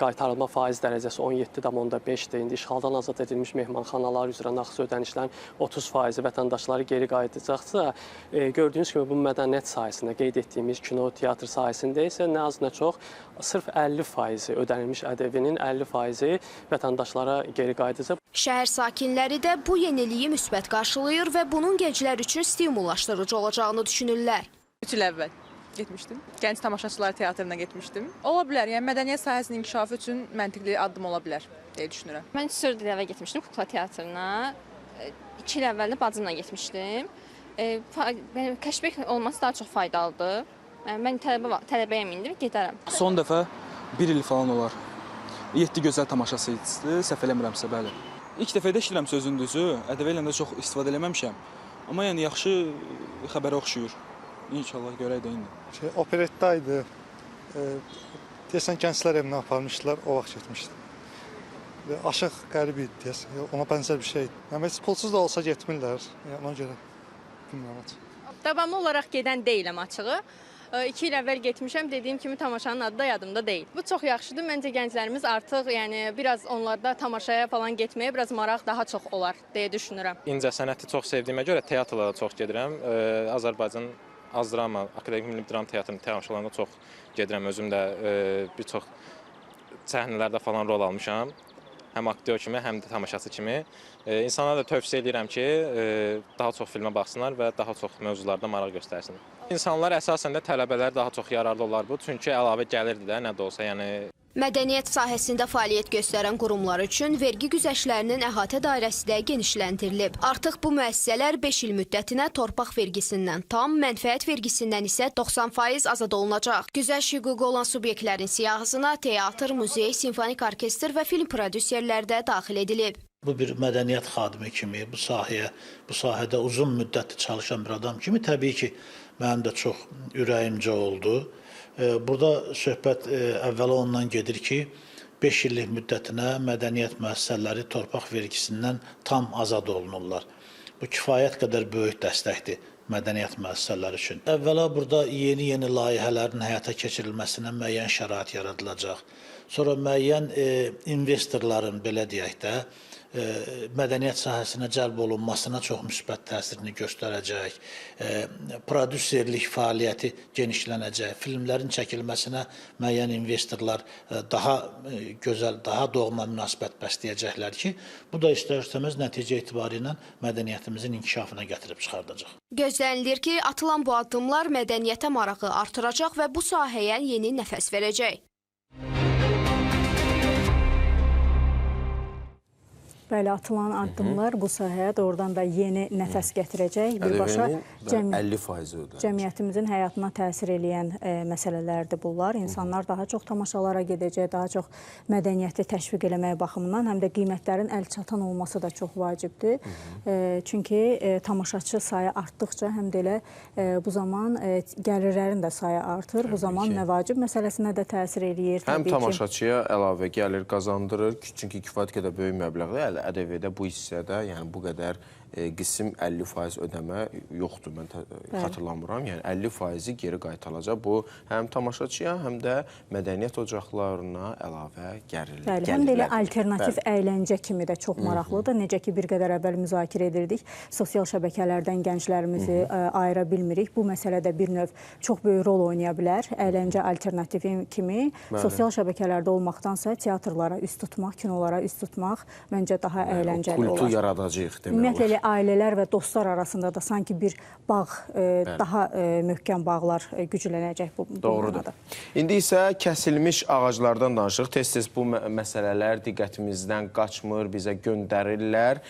qaytarılma faiz dərəcəsi 17,5-dir. İndi işğaldan azad edilmiş mehmanxanalar üzrə nağdsız ödənişlərin 30% vətəndaşlara geri qayıdacaqsa, gördüyünüz kimi bu mədəniyyət sahəsində qeyd etdiyimiz kino, teatr sahəsində isə nə az nə çox sırf 50% ödənilmiş ədəbinin 50% vətəndaşlara geri qayıdacaq.
Şəhər sakinləri də bu yeniliyi müsbət qarşılayır və bunun gənclər üçün stimullaşdırıcı olacağını düşünürlər.
3 il əvvəl.
Getmişdim. Gənc Tamaşaçılar Teatrına getmişdim. Ola bilər, yəni mədəniyyət sahəsinin inkişafı üçün məntiqli addım ola bilər deyə düşünürəm.
Mən 3-4 il əvvəl getmişdim Kukla Teatrına. 2 il əvvəl də bacımla getmişdim. Cashback olması daha çox faydalıdır. Mən tələbəyəm indi, gedərəm.
Son dəfə 1 il falan olar. 7 gözəl tamaşası idi, səhv eləmirəmsə, bəli. İlk dəfə də eşidirəm sözün düzü, ƏDV ilə də çox istifadə eləməmişəm. Amma yəni yaxşı xəbərə oxşuyur. İnşallah görək də indi.
Operetda idi. Deyəsən Gənclər Evinə aparmışdılar, o vaxt getmişdim. Aşıq Qərib idi deyəsən, ona bənzər bir şey idi. Yəni heç pulsuz da olsa getmirlər, ona görə bilmirəm açıq.
Davamlı olaraq gedən deyiləm açığı. 2 il əvvəl getmişəm, dediyim kimi tamaşanın adı da yadımda deyil. Bu çox yaxşıdır. Məncə gənclərimiz artıq, yəni biraz onlarda tamaşaya falan getməyə biraz maraq daha çox olar deyə düşünürəm.
İncəsənəti çox sevdiyimə görə teatrlara çox gedirəm. Azərbaycan Az Drama, Akademik Milli Dram Teatrının tamaşalarına çox gedirəm. Özüm də bir çox səhnələrdə falan rol almışam. Həm aktyor kimi, həm də tamaşaçı kimi. İnsanlara da tövsiyə edirəm ki, daha çox filmə baxsınlar və daha çox mövzularda maraq göstərsinlər. İnsanlar əsasən də tələbələr daha çox yararlı olar bu, çünki əlavə gəlirdi də nə də olsa, yəni.
Mədəniyyət sahəsində fəaliyyət göstərən qurumlar üçün vergi güzəştlərinin əhatə dairəsi də genişləndirilib. Artıq bu müəssisələr 5 il müddətinə torpaq vergisindən tam, mənfəət vergisindən isə 90% azad olunacaq. Güzəşt hüququ olan subyektlərin siyahısına teatr, muzey, simfonik orkestr və film prodüserləri də daxil edilib.
Bu bir mədəniyyət xadimi kimi, bu sahədə uzun müddətli çalışan bir adam kimi təbii ki, mənim də çox ürəyimcə oldu. Burada söhbət əvvəla ondan gedir ki, 5 illik müddətinə mədəniyyət müəssisələri torpaq vergisindən tam azad olunurlar. Bu kifayət qədər böyük dəstəkdir mədəniyyət müəssisələri üçün. Əvvəla burada yeni-yeni layihələrin həyata keçirilməsinə müəyyən şərait yaradılacaq. Sonra müəyyən investorların, belə deyək də, mədəniyyət sahəsinə cəlb olunmasına çox müsbət təsirini göstərəcək, prodüserlik fəaliyyəti genişlənəcək, filmlərin çəkilməsinə müəyyən investorlar daha gözəl, daha doğma münasibət bəsləyəcəklər ki, bu da istər-istəməz nəticə etibarı ilə mədəniyyətimizin inkişafına gətirib çıxardacaq.
Gözlənilir ki, atılan bu addımlar mədəniyyətə marağı artıracaq və bu sahəyə yeni nəfəs verəcək.
Bəli, atılan addımlar bu sahəyə doğrudan da yeni nəfəs gətirəcək. Birbaşa cəmiyyətimizin həyatına təsir eləyən məsələlərdir bunlar. İnsanlar daha çox tamaşalara gedəcək, daha çox mədəniyyəti təşviq eləmək baxımından, həm də qiymətlərin əlçatan olması da çox vacibdir. Çünki tamaşaçı sayı artdıqca həm də elə bu zaman gəlirlərin də sayı artır. Bu zaman məvacib məsələsinə də təsir eləyir.
Həm tamaşaçıya əlavə gəlir qazandırır, çünki kifayət qədər böyük məbləğdə ƏDV-də bu hissədə, yəni bu qədər qism 50% ödəmə yoxdur, mən xatırlamıram. Yəni 50%-i geri qaytarılacaq. Bu həm tamaşaçıya, həm də mədəniyyət ocaqlarına əlavə gəlirlər.
Bəli, həm də elə alternativ əyləncə kimi də çox maraqlıdır. Necə ki, bir qədər əvvəl müzakirə edirdik, sosial şəbəkələrdən gənclərimizi ayıra bilmirik. Bu məsələ də bir növ çox böyük rol oynaya bilər. Əyləncə alternativi kimi sosial şəbəkələrdə olmaqdansa teatrlara üst tutmaq, kinolara üst tutmaq məncə daha əyləncəli olar.
Kultu yaradacaq demək olar.
Ümumiyyətlə, ailələr və dostlar arasında da sanki bir bağ, daha möhkəm bağlar güclənəcək bu
Doğrudur. İndi isə kəsilmiş ağaclardan danışırıq. Tez-tez bu məsələlər diqqətimizdən qaçmır, bizə göndərirlər.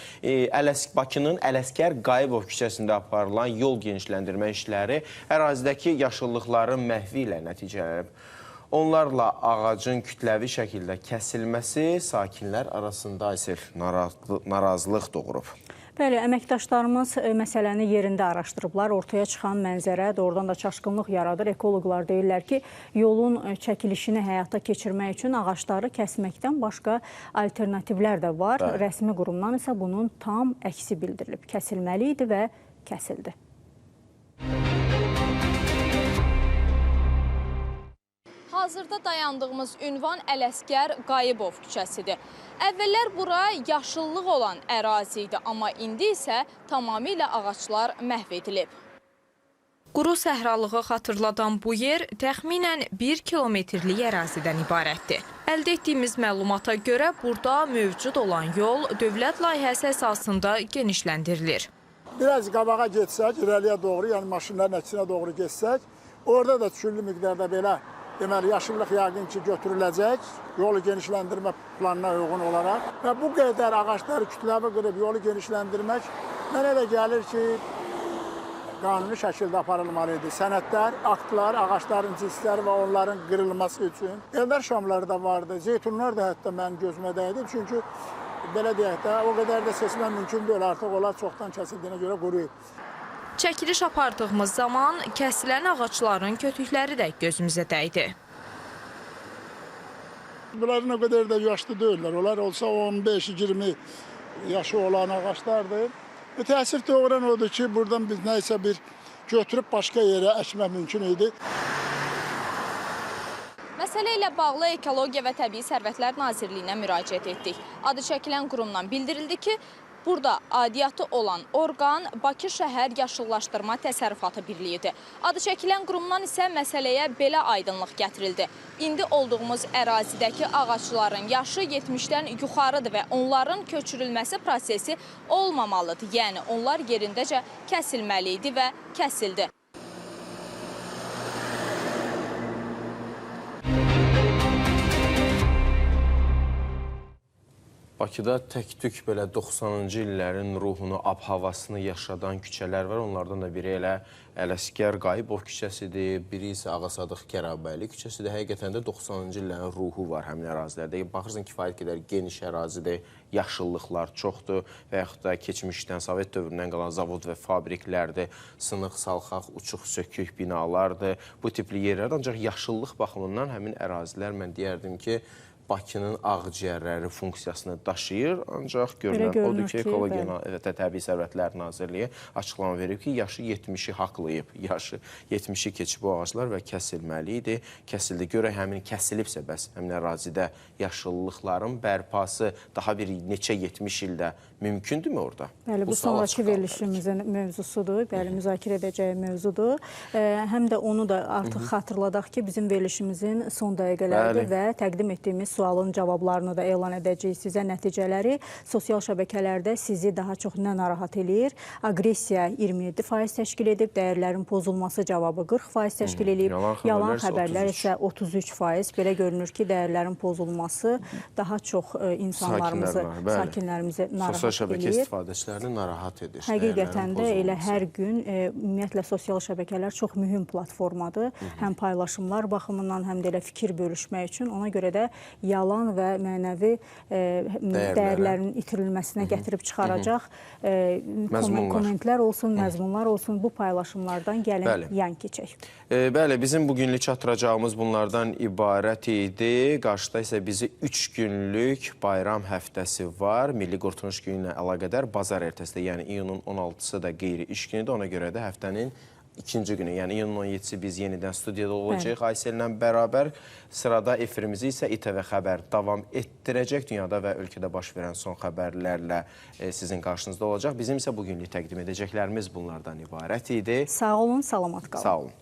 Bakının Ələsgər Qayıbov küçəsində aparılan yol genişləndirmə işləri ərazidəki yaşıllıqların məhvi ilə nəticələnib. Onlarla ağacın kütləvi şəkildə kəsilməsi sakinlər arasında narazılıq doğurub.
Bəli, əməkdaşlarımız məsələni yerində araşdırıblar. Ortaya çıxan mənzərə doğrudan da çaşqınlıq yaradır. Ekoloqlar deyirlər ki, yolun çəkilişini həyata keçirmək üçün ağacları kəsməkdən başqa alternativlər də var. Bəli. Rəsmi qurumdan isə bunun tam əksi bildirilib. Kəsilməli idi və kəsildi.
Hazırda dayandığımız ünvan Ələsgər Qayıbov küçəsidir. Əvvəllər bura yaşıllıq olan ərazi idi, amma indi isə tamamilə ağaclar məhv edilib.
Quru səhralığı xatırladan bu yer təxminən 1 kilometrlik ərazidən ibarətdir. Əldə etdiyimiz məlumata görə burada mövcud olan yol dövlət layihəsi əsasında genişləndirilir.
Biraz qabağa getsək, irəliyə doğru, yəni maşınların əksinə doğru getsək,
Orada da küllü miqdarda belə deməli, yaşıllıq yəqin ki götürüləcək yolu genişləndirmə planına uyğun olaraq. Və bu qədər ağacları kütləvi qırıb yolu genişləndirmək mənə də gəlir ki, qanuni şəkildə aparılmalı idi. Sənədlər, aktlar, ağacların cinsləri və onların qırılması üçün. Eldar şamları da vardı, zeytunlar da hətta mənim gözümə dəydi. Çünki belə deyək də, o qədər də seçmək mümkün deyil. Artıq onlar çoxdan kəsildiyinə görə quruyub.
Çəkiliş apardığımız zaman kəsilən ağacların kötükləri də gözümüzə dəydi.
Bunların o qədər də yaşlı deyirlər. Onlar olsa 15-20 yaşı olan ağaclardır. Təəssüf doğuran odur ki, buradan biz nəyisə bir götürüb başqa yerə əkmək mümkün idi.
Məsələ ilə bağlı Ekologiya və Təbii Sərvətlər Nazirliyinə müraciət etdik. Adı çəkilən qurumdan bildirildi ki, burada aidiyyatı olan orqan Bakı Şəhər Yaşıllaşdırma Təsərrüfatı Birliyidir. Adı çəkilən qurumdan isə məsələyə belə aydınlıq gətirildi. İndi olduğumuz ərazidəki ağacların yaşı 70-dən yuxarıdır və onların köçürülməsi prosesi olmamalıdır. Yəni onlar yerindəcə kəsilməli idi və kəsildi.
Bakıda tək-tük belə 90-cı illərin ruhunu, ab-havasını yaşadan küçələr var. Onlardan da biri elə Ələsgər Qayıbov küçəsidir, biri isə Ağasadıq Kərabəyli küçəsidir. Həqiqətən də 90-cı illərin ruhu var həmin ərazilərdə. Baxırsan, kifayət qədər geniş ərazidir, yaşıllıqlar çoxdur və yaxud da keçmişdən, Sovet dövründən qalan zavod və fabriklərdir, sınıq, salxaq, uçuq, sökük binalardır. Bu tipli yerlərdir. Ancaq yaşıllıq baxımından həmin ərazilər, mən deyərdim ki, Bakının ağciyərləri funksiyasını daşıyır. Ancaq görünən odur ki, Ekologiya və Təbii Sərvətlər Nazirliyi açıqlama verib ki, yaşı 70-i haqlayıb, yaşı 70-i keçib bu ağaclar və kəsilməli idi. Kəsildi. Görək həmin kəsilibsə bəs həmin ərazidə yaşıllıqların bərpası daha bir neçə 70 ildə mümkündürmü orada?
Bəli, bu sonraki verilişimizin mövzusudur. Bəli, müzakirə edəcəyi mövzudur. Həm də onu da artıq xatırladaq ki, bizim verilişimizin son dəqiqələridir və təqdim etdiyimiz sualın cavablarını da elan edəcəyik sizə, nəticələri. Sosial şəbəkələrdə sizi daha çox nə narahat eləyir? Aqressiya 27% təşkil edib, dəyərlərin pozulması cavabı 40% təşkil eləyib, yalan xəbərlər isə 33%. Belə görünür ki, dəyərlərin pozulması daha çox insanlarımızı, sakinlərimizi narahat eləyir.
Sosial şəbəkə istifadəçilərini narahat edir.
Həqiqətən də elə hər gün ümumiyyətlə sosial şəbəkələr çox mühüm platformadır. Həm paylaşımlar baxımından, həm də elə fikir bölüşmək üçün. Ona görə də yalan və mənəvi dəyərlərin itirilməsinə gətirib çıxaracaq kommentlər olsun, məzmunlar olsun, bu paylaşımlardan gəlin yan keçək.
Bəli, bizim bugünlük çatdıracağımız bunlardan ibarət idi. Qarşıda isə bizi 3 günlük bayram həftəsi var. Milli Qurtuluş Günü ilə əlaqədar bazar ertəsi də, yəni iyunun 16-sı da qeyri-iş günüdür. Ona görə də həftənin ikinci günü, yəni iyunun 17-si biz yenidən studiyada olacağıq Aysel ilə bərabər. Sırada efirimizi isə İTV Xəbər davam etdirəcək. Dünyada və ölkədə baş verən son xəbərlərlə sizin qarşınızda olacaq. Bizim isə bugünlük təqdim edəcəklərimiz bunlardan ibarət idi.
Sağ olun, salamat qalın.
Sağ olun.